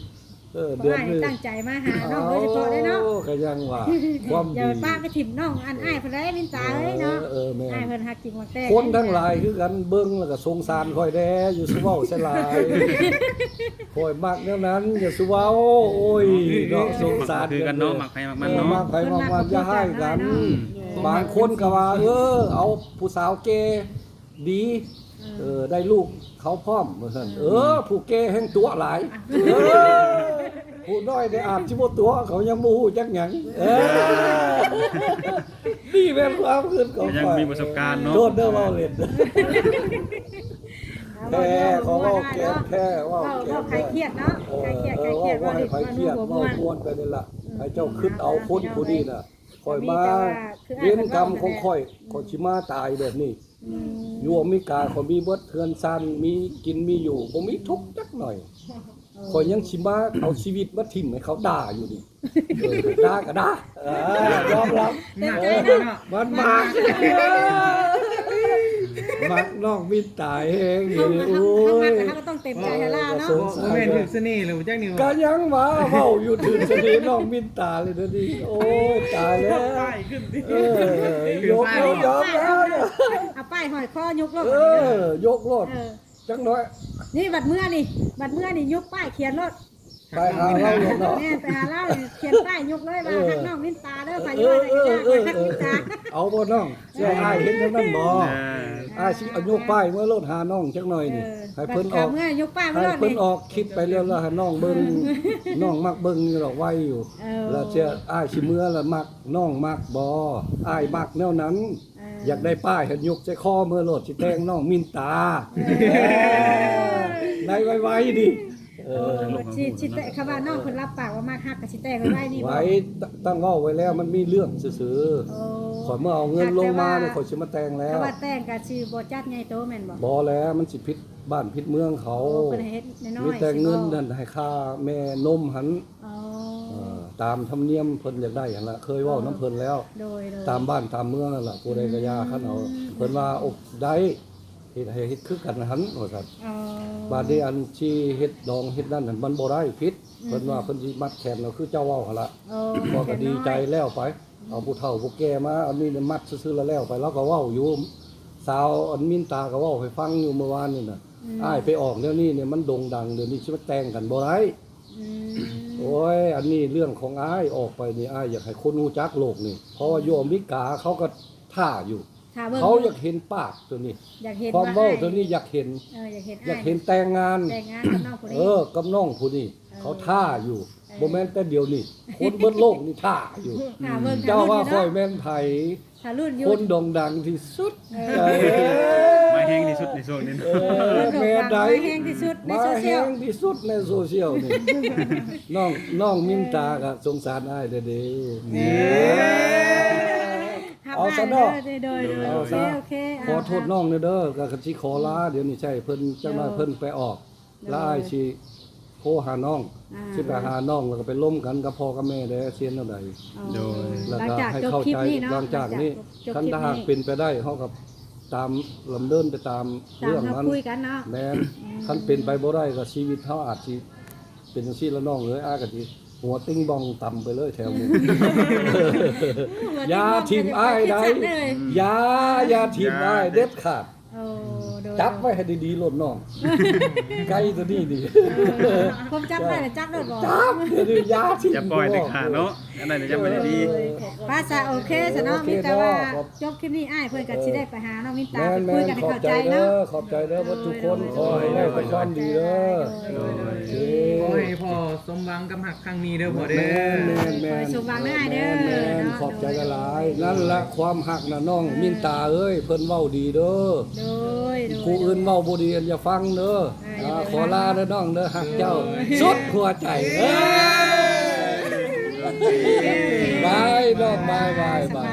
ເອີ ເດືອນໜຶ່ງ ຕັ້ງໃຈມາຫານ້ອງໂດຍສະເພາະເລີຍເນາະ ໂອ້ ກະຍັງວ່າ ຄວາມດີ ຢ່າປະໄປຖິ້ມນ້ອງ ອັນອ້າຍເພິ່ນເລີຍ ມິນຕາເອີຍເນາະ ເອີ ແມ່ນ ອ້າຍເພິ່ນຮັກຈິງມັກແທ້ ຄົນທັງຫຼາຍຄືກັນ ເບິ່ງລະກະສົງສານຂ້ອຍແດ່ ຢ່າສູ່ເວົ້າໃສ່ຫຼາຍ ຂ້ອຍມັກແນວນັ້ນ ຢ່າສູ່ເວົ້າ ໂອ້ຍເນາະ ສົງສານຄືກັນເນາະ ມັກໃຜມັກມັນເນາະ ມັກໃຜມັກມັນ ຢ່າຮ້າຍກັນ ບາງຄົນກະວ່າ ເອີ ເອົາຜູ້ສາວແກ່ ດີ ເອີ ເອີ ໄດ້ລູກເຂົາພ້ອມວ່າຊັ້ນ ອືມ ເອີ ຜູ້ແກ່ແຮ່ງຕົວະຫຼາຍ ເອີ ຜູ້ນ້ອຍໄດ້ອາດຊິບໍ່ຕົວະ ເຂົາຍັງບໍ່ຮູ້ຈັກຫຍັງ ເອີ ນີ້ແມ່ນຄວາມຄິດຂອງຂ້ອຍ ຍັງມີປະສົບການເນາະ ໂທດເດີ ເວົ້າເຫຼັ້ນ ເວົ້າແທ້ ເວົ້າ ເວົ້າແກ້ມແທ້ ເວົ້າ ເວົ້າ ເວົ້າຄາຍຄຽດເນາະ ເອີ ຄາຍຄຽດ ເອີ ຄາຍຄຽດ ເວົ້າ ເວົ້າໃຫ້ຄາຍຄຽດ ເວົ້າມ່ວນ ເວົ້າມ່ວນໄປນີ້ລະ ອືມ ໃຫ້ເຈົ້າຄິດເອົາຄົນຜູ້ນີ້ນະ ຂ້ອຍມາ ເວນກຳຂອງຂ້ອຍ ອືມ ຂ້ອຍຊິມາຕາຍແບບນີ້ ອືມ ຢູ່ອາເມລິກາຂ້ອຍມີເບິດເຮືອນຊານ ມີກິນມີຢູ່ ບໍ່ມີທຸກຈັກໜ້ອຍ ເອີ ຂ້ອຍຍັງຊິມາເອົາຊີວິດມາຖິ້ມໃຫ້ເຂົາດ່າຢູ່ນີ້ ເອີ ດ່າກະດ່າ ເອີ ຍອມຮັບ ເຕັມໃຈເນາະ ມັນມາກ ມັກນ້ອງມິນຕາແຮງ ເຮົາ ເຮົາ ເຮົາມັກ ໂອ້ຍ ເຮົາກະຕ້ອງເຕັມໃຈໃຫ້ລາວເນາະ ບໍ່ແມ່ນຖືກສະເໜ່ແລ້ວຈັກນີ້ ກະຍັງວ່າເວົ້າຢູ່ ຖືກສະເໜ່ນ້ອງມິນຕາເລີຍດຽວນີ້ ໂອ້ຍ ຕາຍແລ້ວ ເອີ ຍົກ ຍົກ ເອົາປ້າຍຫ້ອຍຄໍຍົກໂລດ ເອີ ຍົກໂລດ ເອີ ຈັກໜ້ອຍ ນີ້ບັດເມືອນີ້ ບັດເມືອນີ້ຍົກປ້າຍຂຽນໂລດ ໄປຫາລາວໂລດເນາະ ແມ່ນ ໄປຫາລາວ ຂຽນປ້າຍຍົກເລີຍວ່າ ເອີ ຮັກນ້ອງມິນຕາເດີ ໃຜວ່າໄດ້ກະຢ່າ ເອີ ເອີ ຮັກມິນຕາ ເອີ ເອີ ເອີ ເອົາບໍ່ນ້ອງ ຊິໃຫ້ອ້າຍເຮັດແນວນັ້ນບໍ່ ເອີ ອ້າຍຊິເອົາຍົກປ້າຍເມືອໂລດຫານ້ອງຈັກໜ້ອຍນີ້ ເອີ ໃຫ້ເພິ່ນອອກ ເມືອຍົກປ້າຍມາໂລດ ໃຫ້ເພິ່ນອອກຄລິບໄປເລື້ອຍໆ ໃຫ້ນ້ອງເບິ່ງ ເອີ ນ້ອງມັກເບິ່ງຢູ່ດອກ ໄວຢູ່ ເອີ ລະເທື່ອອ້າຍຊິເມືອລະມັກ ນ້ອງມັກບໍ່ ອ້າຍມັກແນວນັ້ນ ເອີ ຢາກໄດ້ປ້າຍຫັ້ນຍົກໃສ່ຄໍເມືອໂລດ ຊິແຕ່ງນ້ອງມິນຕາ ເອີ ໃນໄວໆນີ້ ເອີ ຊິ ຊິແຕ່ງ ຄຳວ່ານ້ອງເພິ່ນຮັບປາກວ່າມັກຮັກກະຊິແຕ່ງໄວໆນີ້ບໍ່ ໄວ້ ຕັ້ງເວົ້າໄວ້ແລ້ວ ມັນມີເລື່ອງຊື່ໆ ໂອ້ ຂ້ອຍເມື່ອເອົາເງິນລົງມານີ້ ຂ້ອຍຊິມາແຕ່ງແລ້ວ ຄຳວ່າແຕ່ງກະຊິບໍ່ຈັດໃຫຍ່ໂຕແມ່ນບໍ່ ບໍ່ແລ້ວ ມັນຊິຜິດບ້ານຜິດເມືອງເຂົາ ໂອ້ ເພິ່ນໃຫ້ເຮັດນ້ອຍໆ ມີແຕ່ເງິນຫັ້ນໃຫ້ຄ່າແມ່ນົມຫັ້ນ ອໍ ເອີ ຕາມທຳນຽມເພິ່ນຢາກໄດ້ຫັ້ນລະ ເຄີຍເວົ້ານຳເພິ່ນແລ້ວ ໂດຍ ໂດຍ ຕາມບ້ານຕາມເມືອງຫັ້ນລະ ຜູ້ໃດກະຢ່າ ອືມ ຄັນເອົາ ເພິ່ນວ່າ ໂອ້ ໄດ້ ເຮັດໃຫ້ເຮັດຄືກັນຫັ້ນວ່າຊັ້ນ. ອໍ ບາດນີ້ອັນທີ່ເຮັດດອງເຮັດນັ້ນຫັ້ນ ມັນບໍ່ໄດ້ ຜິດ. ອືມ ເພິ່ນວ່າເພິ່ນຊິມັດແຂນເຮົາຄືເຈົ້າເວົ້າຫັ້ນລະ. ອໍ ເຮົາກໍດີໃຈແລ້ວໄປ ອືມ ເອົາຜູ້ເຖົ້າຜູ້ແກ່ມາ ອັນນີ້ມັດຊື່ໆ ແລ້ວໆ ໄປ. ລາວກໍເວົ້າຢູ່ ສາວອັນມິນຕາກໍເວົ້າໃຫ້ຟັງຢູ່ມື້ວານນີ້ນະ. ອືມ ອ້າຍໄປອອກແນວນີ້ນີ້ ມັນໂດ່ງດັງ ດຽວນີ້ຊິມາແຕ່ງກັນບໍ່ໄດ້. ອືມ ໂອ້ຍ ອັນນີ້ເລື່ອງຂອງອ້າຍ ອອກໄປນີ້ ອ້າຍຢາກໃຫ້ຄົນຮູ້ຈັກໂລກນີ້ ເພາະວ່າຢູ່ອາເມລິກາເຂົາກໍຖ້າຢູ່ ຖ້າເບິ່ງ ເຂົາຢາກເຫັນປາກໂຕນີ້ ຢາກເຫັນ ຄວາມເວົ້າ ວ່າອ້າຍ ໂຕນີ້ຢາກເຫັນ ເອີ ຢາກເຫັນ ຢາກເຫັນ ອ້າຍ ແຕ່ງງານ ແຕ່ງງານກັບນ້ອງຜູ້ນີ້ ເອີ ກັບນ້ອງຜູ້ນີ້ ເອີ ເຂົາຖ້າຢູ່ ເອີ ບໍ່ແມ່ນແຕ່ດຽວນີ້ ຄົນເບິດໂລກນີ້ຖ້າຢູ່. ຖ້າເບິ່ງ ເຈົ້າວ່າຂ້ອຍແມ່ນໃຜ? ຖ້າລຸ້ນຢູ່ ຄົນໂດ່ງດັງທີ່ສຸດ. ເອີ ເອີ ມາແຮງທີ່ສຸດໃນຊ່ວງນີ້. ເອີ ແມ່ນໃດ ມາແຮງທີ່ສຸດໃນໂຊຊຽວ ມາແຮງທີ່ສຸດໃນໂຊຊຽວນີ້. ນ້ອງ ນ້ອງມິນຕາກໍສົງສານອ້າຍເດ້. ເອີ ເອົາຊະເນາະ ໂດຍ ໂດຍ ໂອເຄ ໂອເຄ ຂໍໂທດນ້ອງແດ່ເດີ ກໍຊິຂໍລາ ດຽວນີ້ໃຊ້ເພິ່ນຈັກໜ້ອຍ ເພິ່ນໄປອອກ ລະອ້າຍຊິໂທຫານ້ອງ ຊິໄປຫານ້ອງ ແລ້ວກໍໄປລົມກັນກັບພໍ່ກັບແມ່ແດ່ ຊິເຮັດແນວໃດ. ໂດຍ ແລ້ວກໍໃຫ້ເຂົ້າໃຈ ຫຼັງຈາກນີ້ ຄັນຖ້າຫາກເປັນໄປໄດ້ ເຮົາກໍຕາມ ດຳເນີນໄປຕາມເລື່ອງມັນ ແມ່ນ. ຄັນເປັນໄປບໍ່ໄດ້ ກໍຊີວິດເຮົາອາດຊິເປັນຈັ່ງຊີ້ລະນ້ອງເອີຍ. ອ້າຍກໍຊິຫົວຕິງບອງຕຳໄປເລີຍແຖວນີ້. ຢ່າຖິ້ມອ້າຍໄດ໋ ຢ່າ ຢ່າຖິ້ມອ້າຍເດັດຂາດ. ໂອ້ ໂດຍ ຈັບໄວ້ໃຫ້ດີໆໂລດນ້ອງ ໄກ່ຕົວນີ້ນີ້. ເອີ ຜົມຈັບໄວ້ແລ້ວຈັບໂລດບໍ່? ຈັບ ຢ່າຖິ້ມ ຢ່າປ່ອຍເດັດຂາດເນາະ. ອັນນັ້ນຈຳໄວ້ດີໆ. ໄປຊະ ໂອເຄຊະເນາະ ມີແຕ່ວ່າຈົບຄລິບນີ້ ອ້າຍເພິ່ນກໍຊິໄດ້ໄປຫານ້ອງມິນຕາ ໄປຄຸຍກັນໃຫ້ເຂົ້າໃຈເນາະ. ແມ່ນໆ ຂອບໃຈເດີ ເບິດທຸກຄົນ ຂໍໃຫ້ໄດ້ແຕ່ຄວາມດີເດີ. ໂດຍ ໂດຍ ໂດຍ ໂອເຄ ຂໍໃຫ້ພໍ່ ສົມຫວັງກັບຮັກຄັ້ງນີ້ເດີພໍ່ເດີ. ແມ່ນໆ ແມ່ນໆ ຂໍໃຫ້ສົມຫວັງເດີອ້າຍເດີ. ແມ່ນໆ ເນາະ ຂອບໃຈຫຼາຍໆ. ໂດຍ ນັ້ນລະຄວາມຮັກນະນ້ອງມິນຕາເອີຍ ເພິ່ນເວົ້າດີເດີ. ໂດຍ ໂດຍ ຜູ້ອື່ນເວົ້າບໍ່ດີອັນຢ່າຟັງເດີ. ເອີ ອ່າ ຂໍລາເດີນ້ອງເດີ ຮັກເຈົ້າ ໂດຍ ສຸດຫົວໃຈ. ເອີ ບາຍນ້ອງ ບາຍ ບາຍ ບາຍ.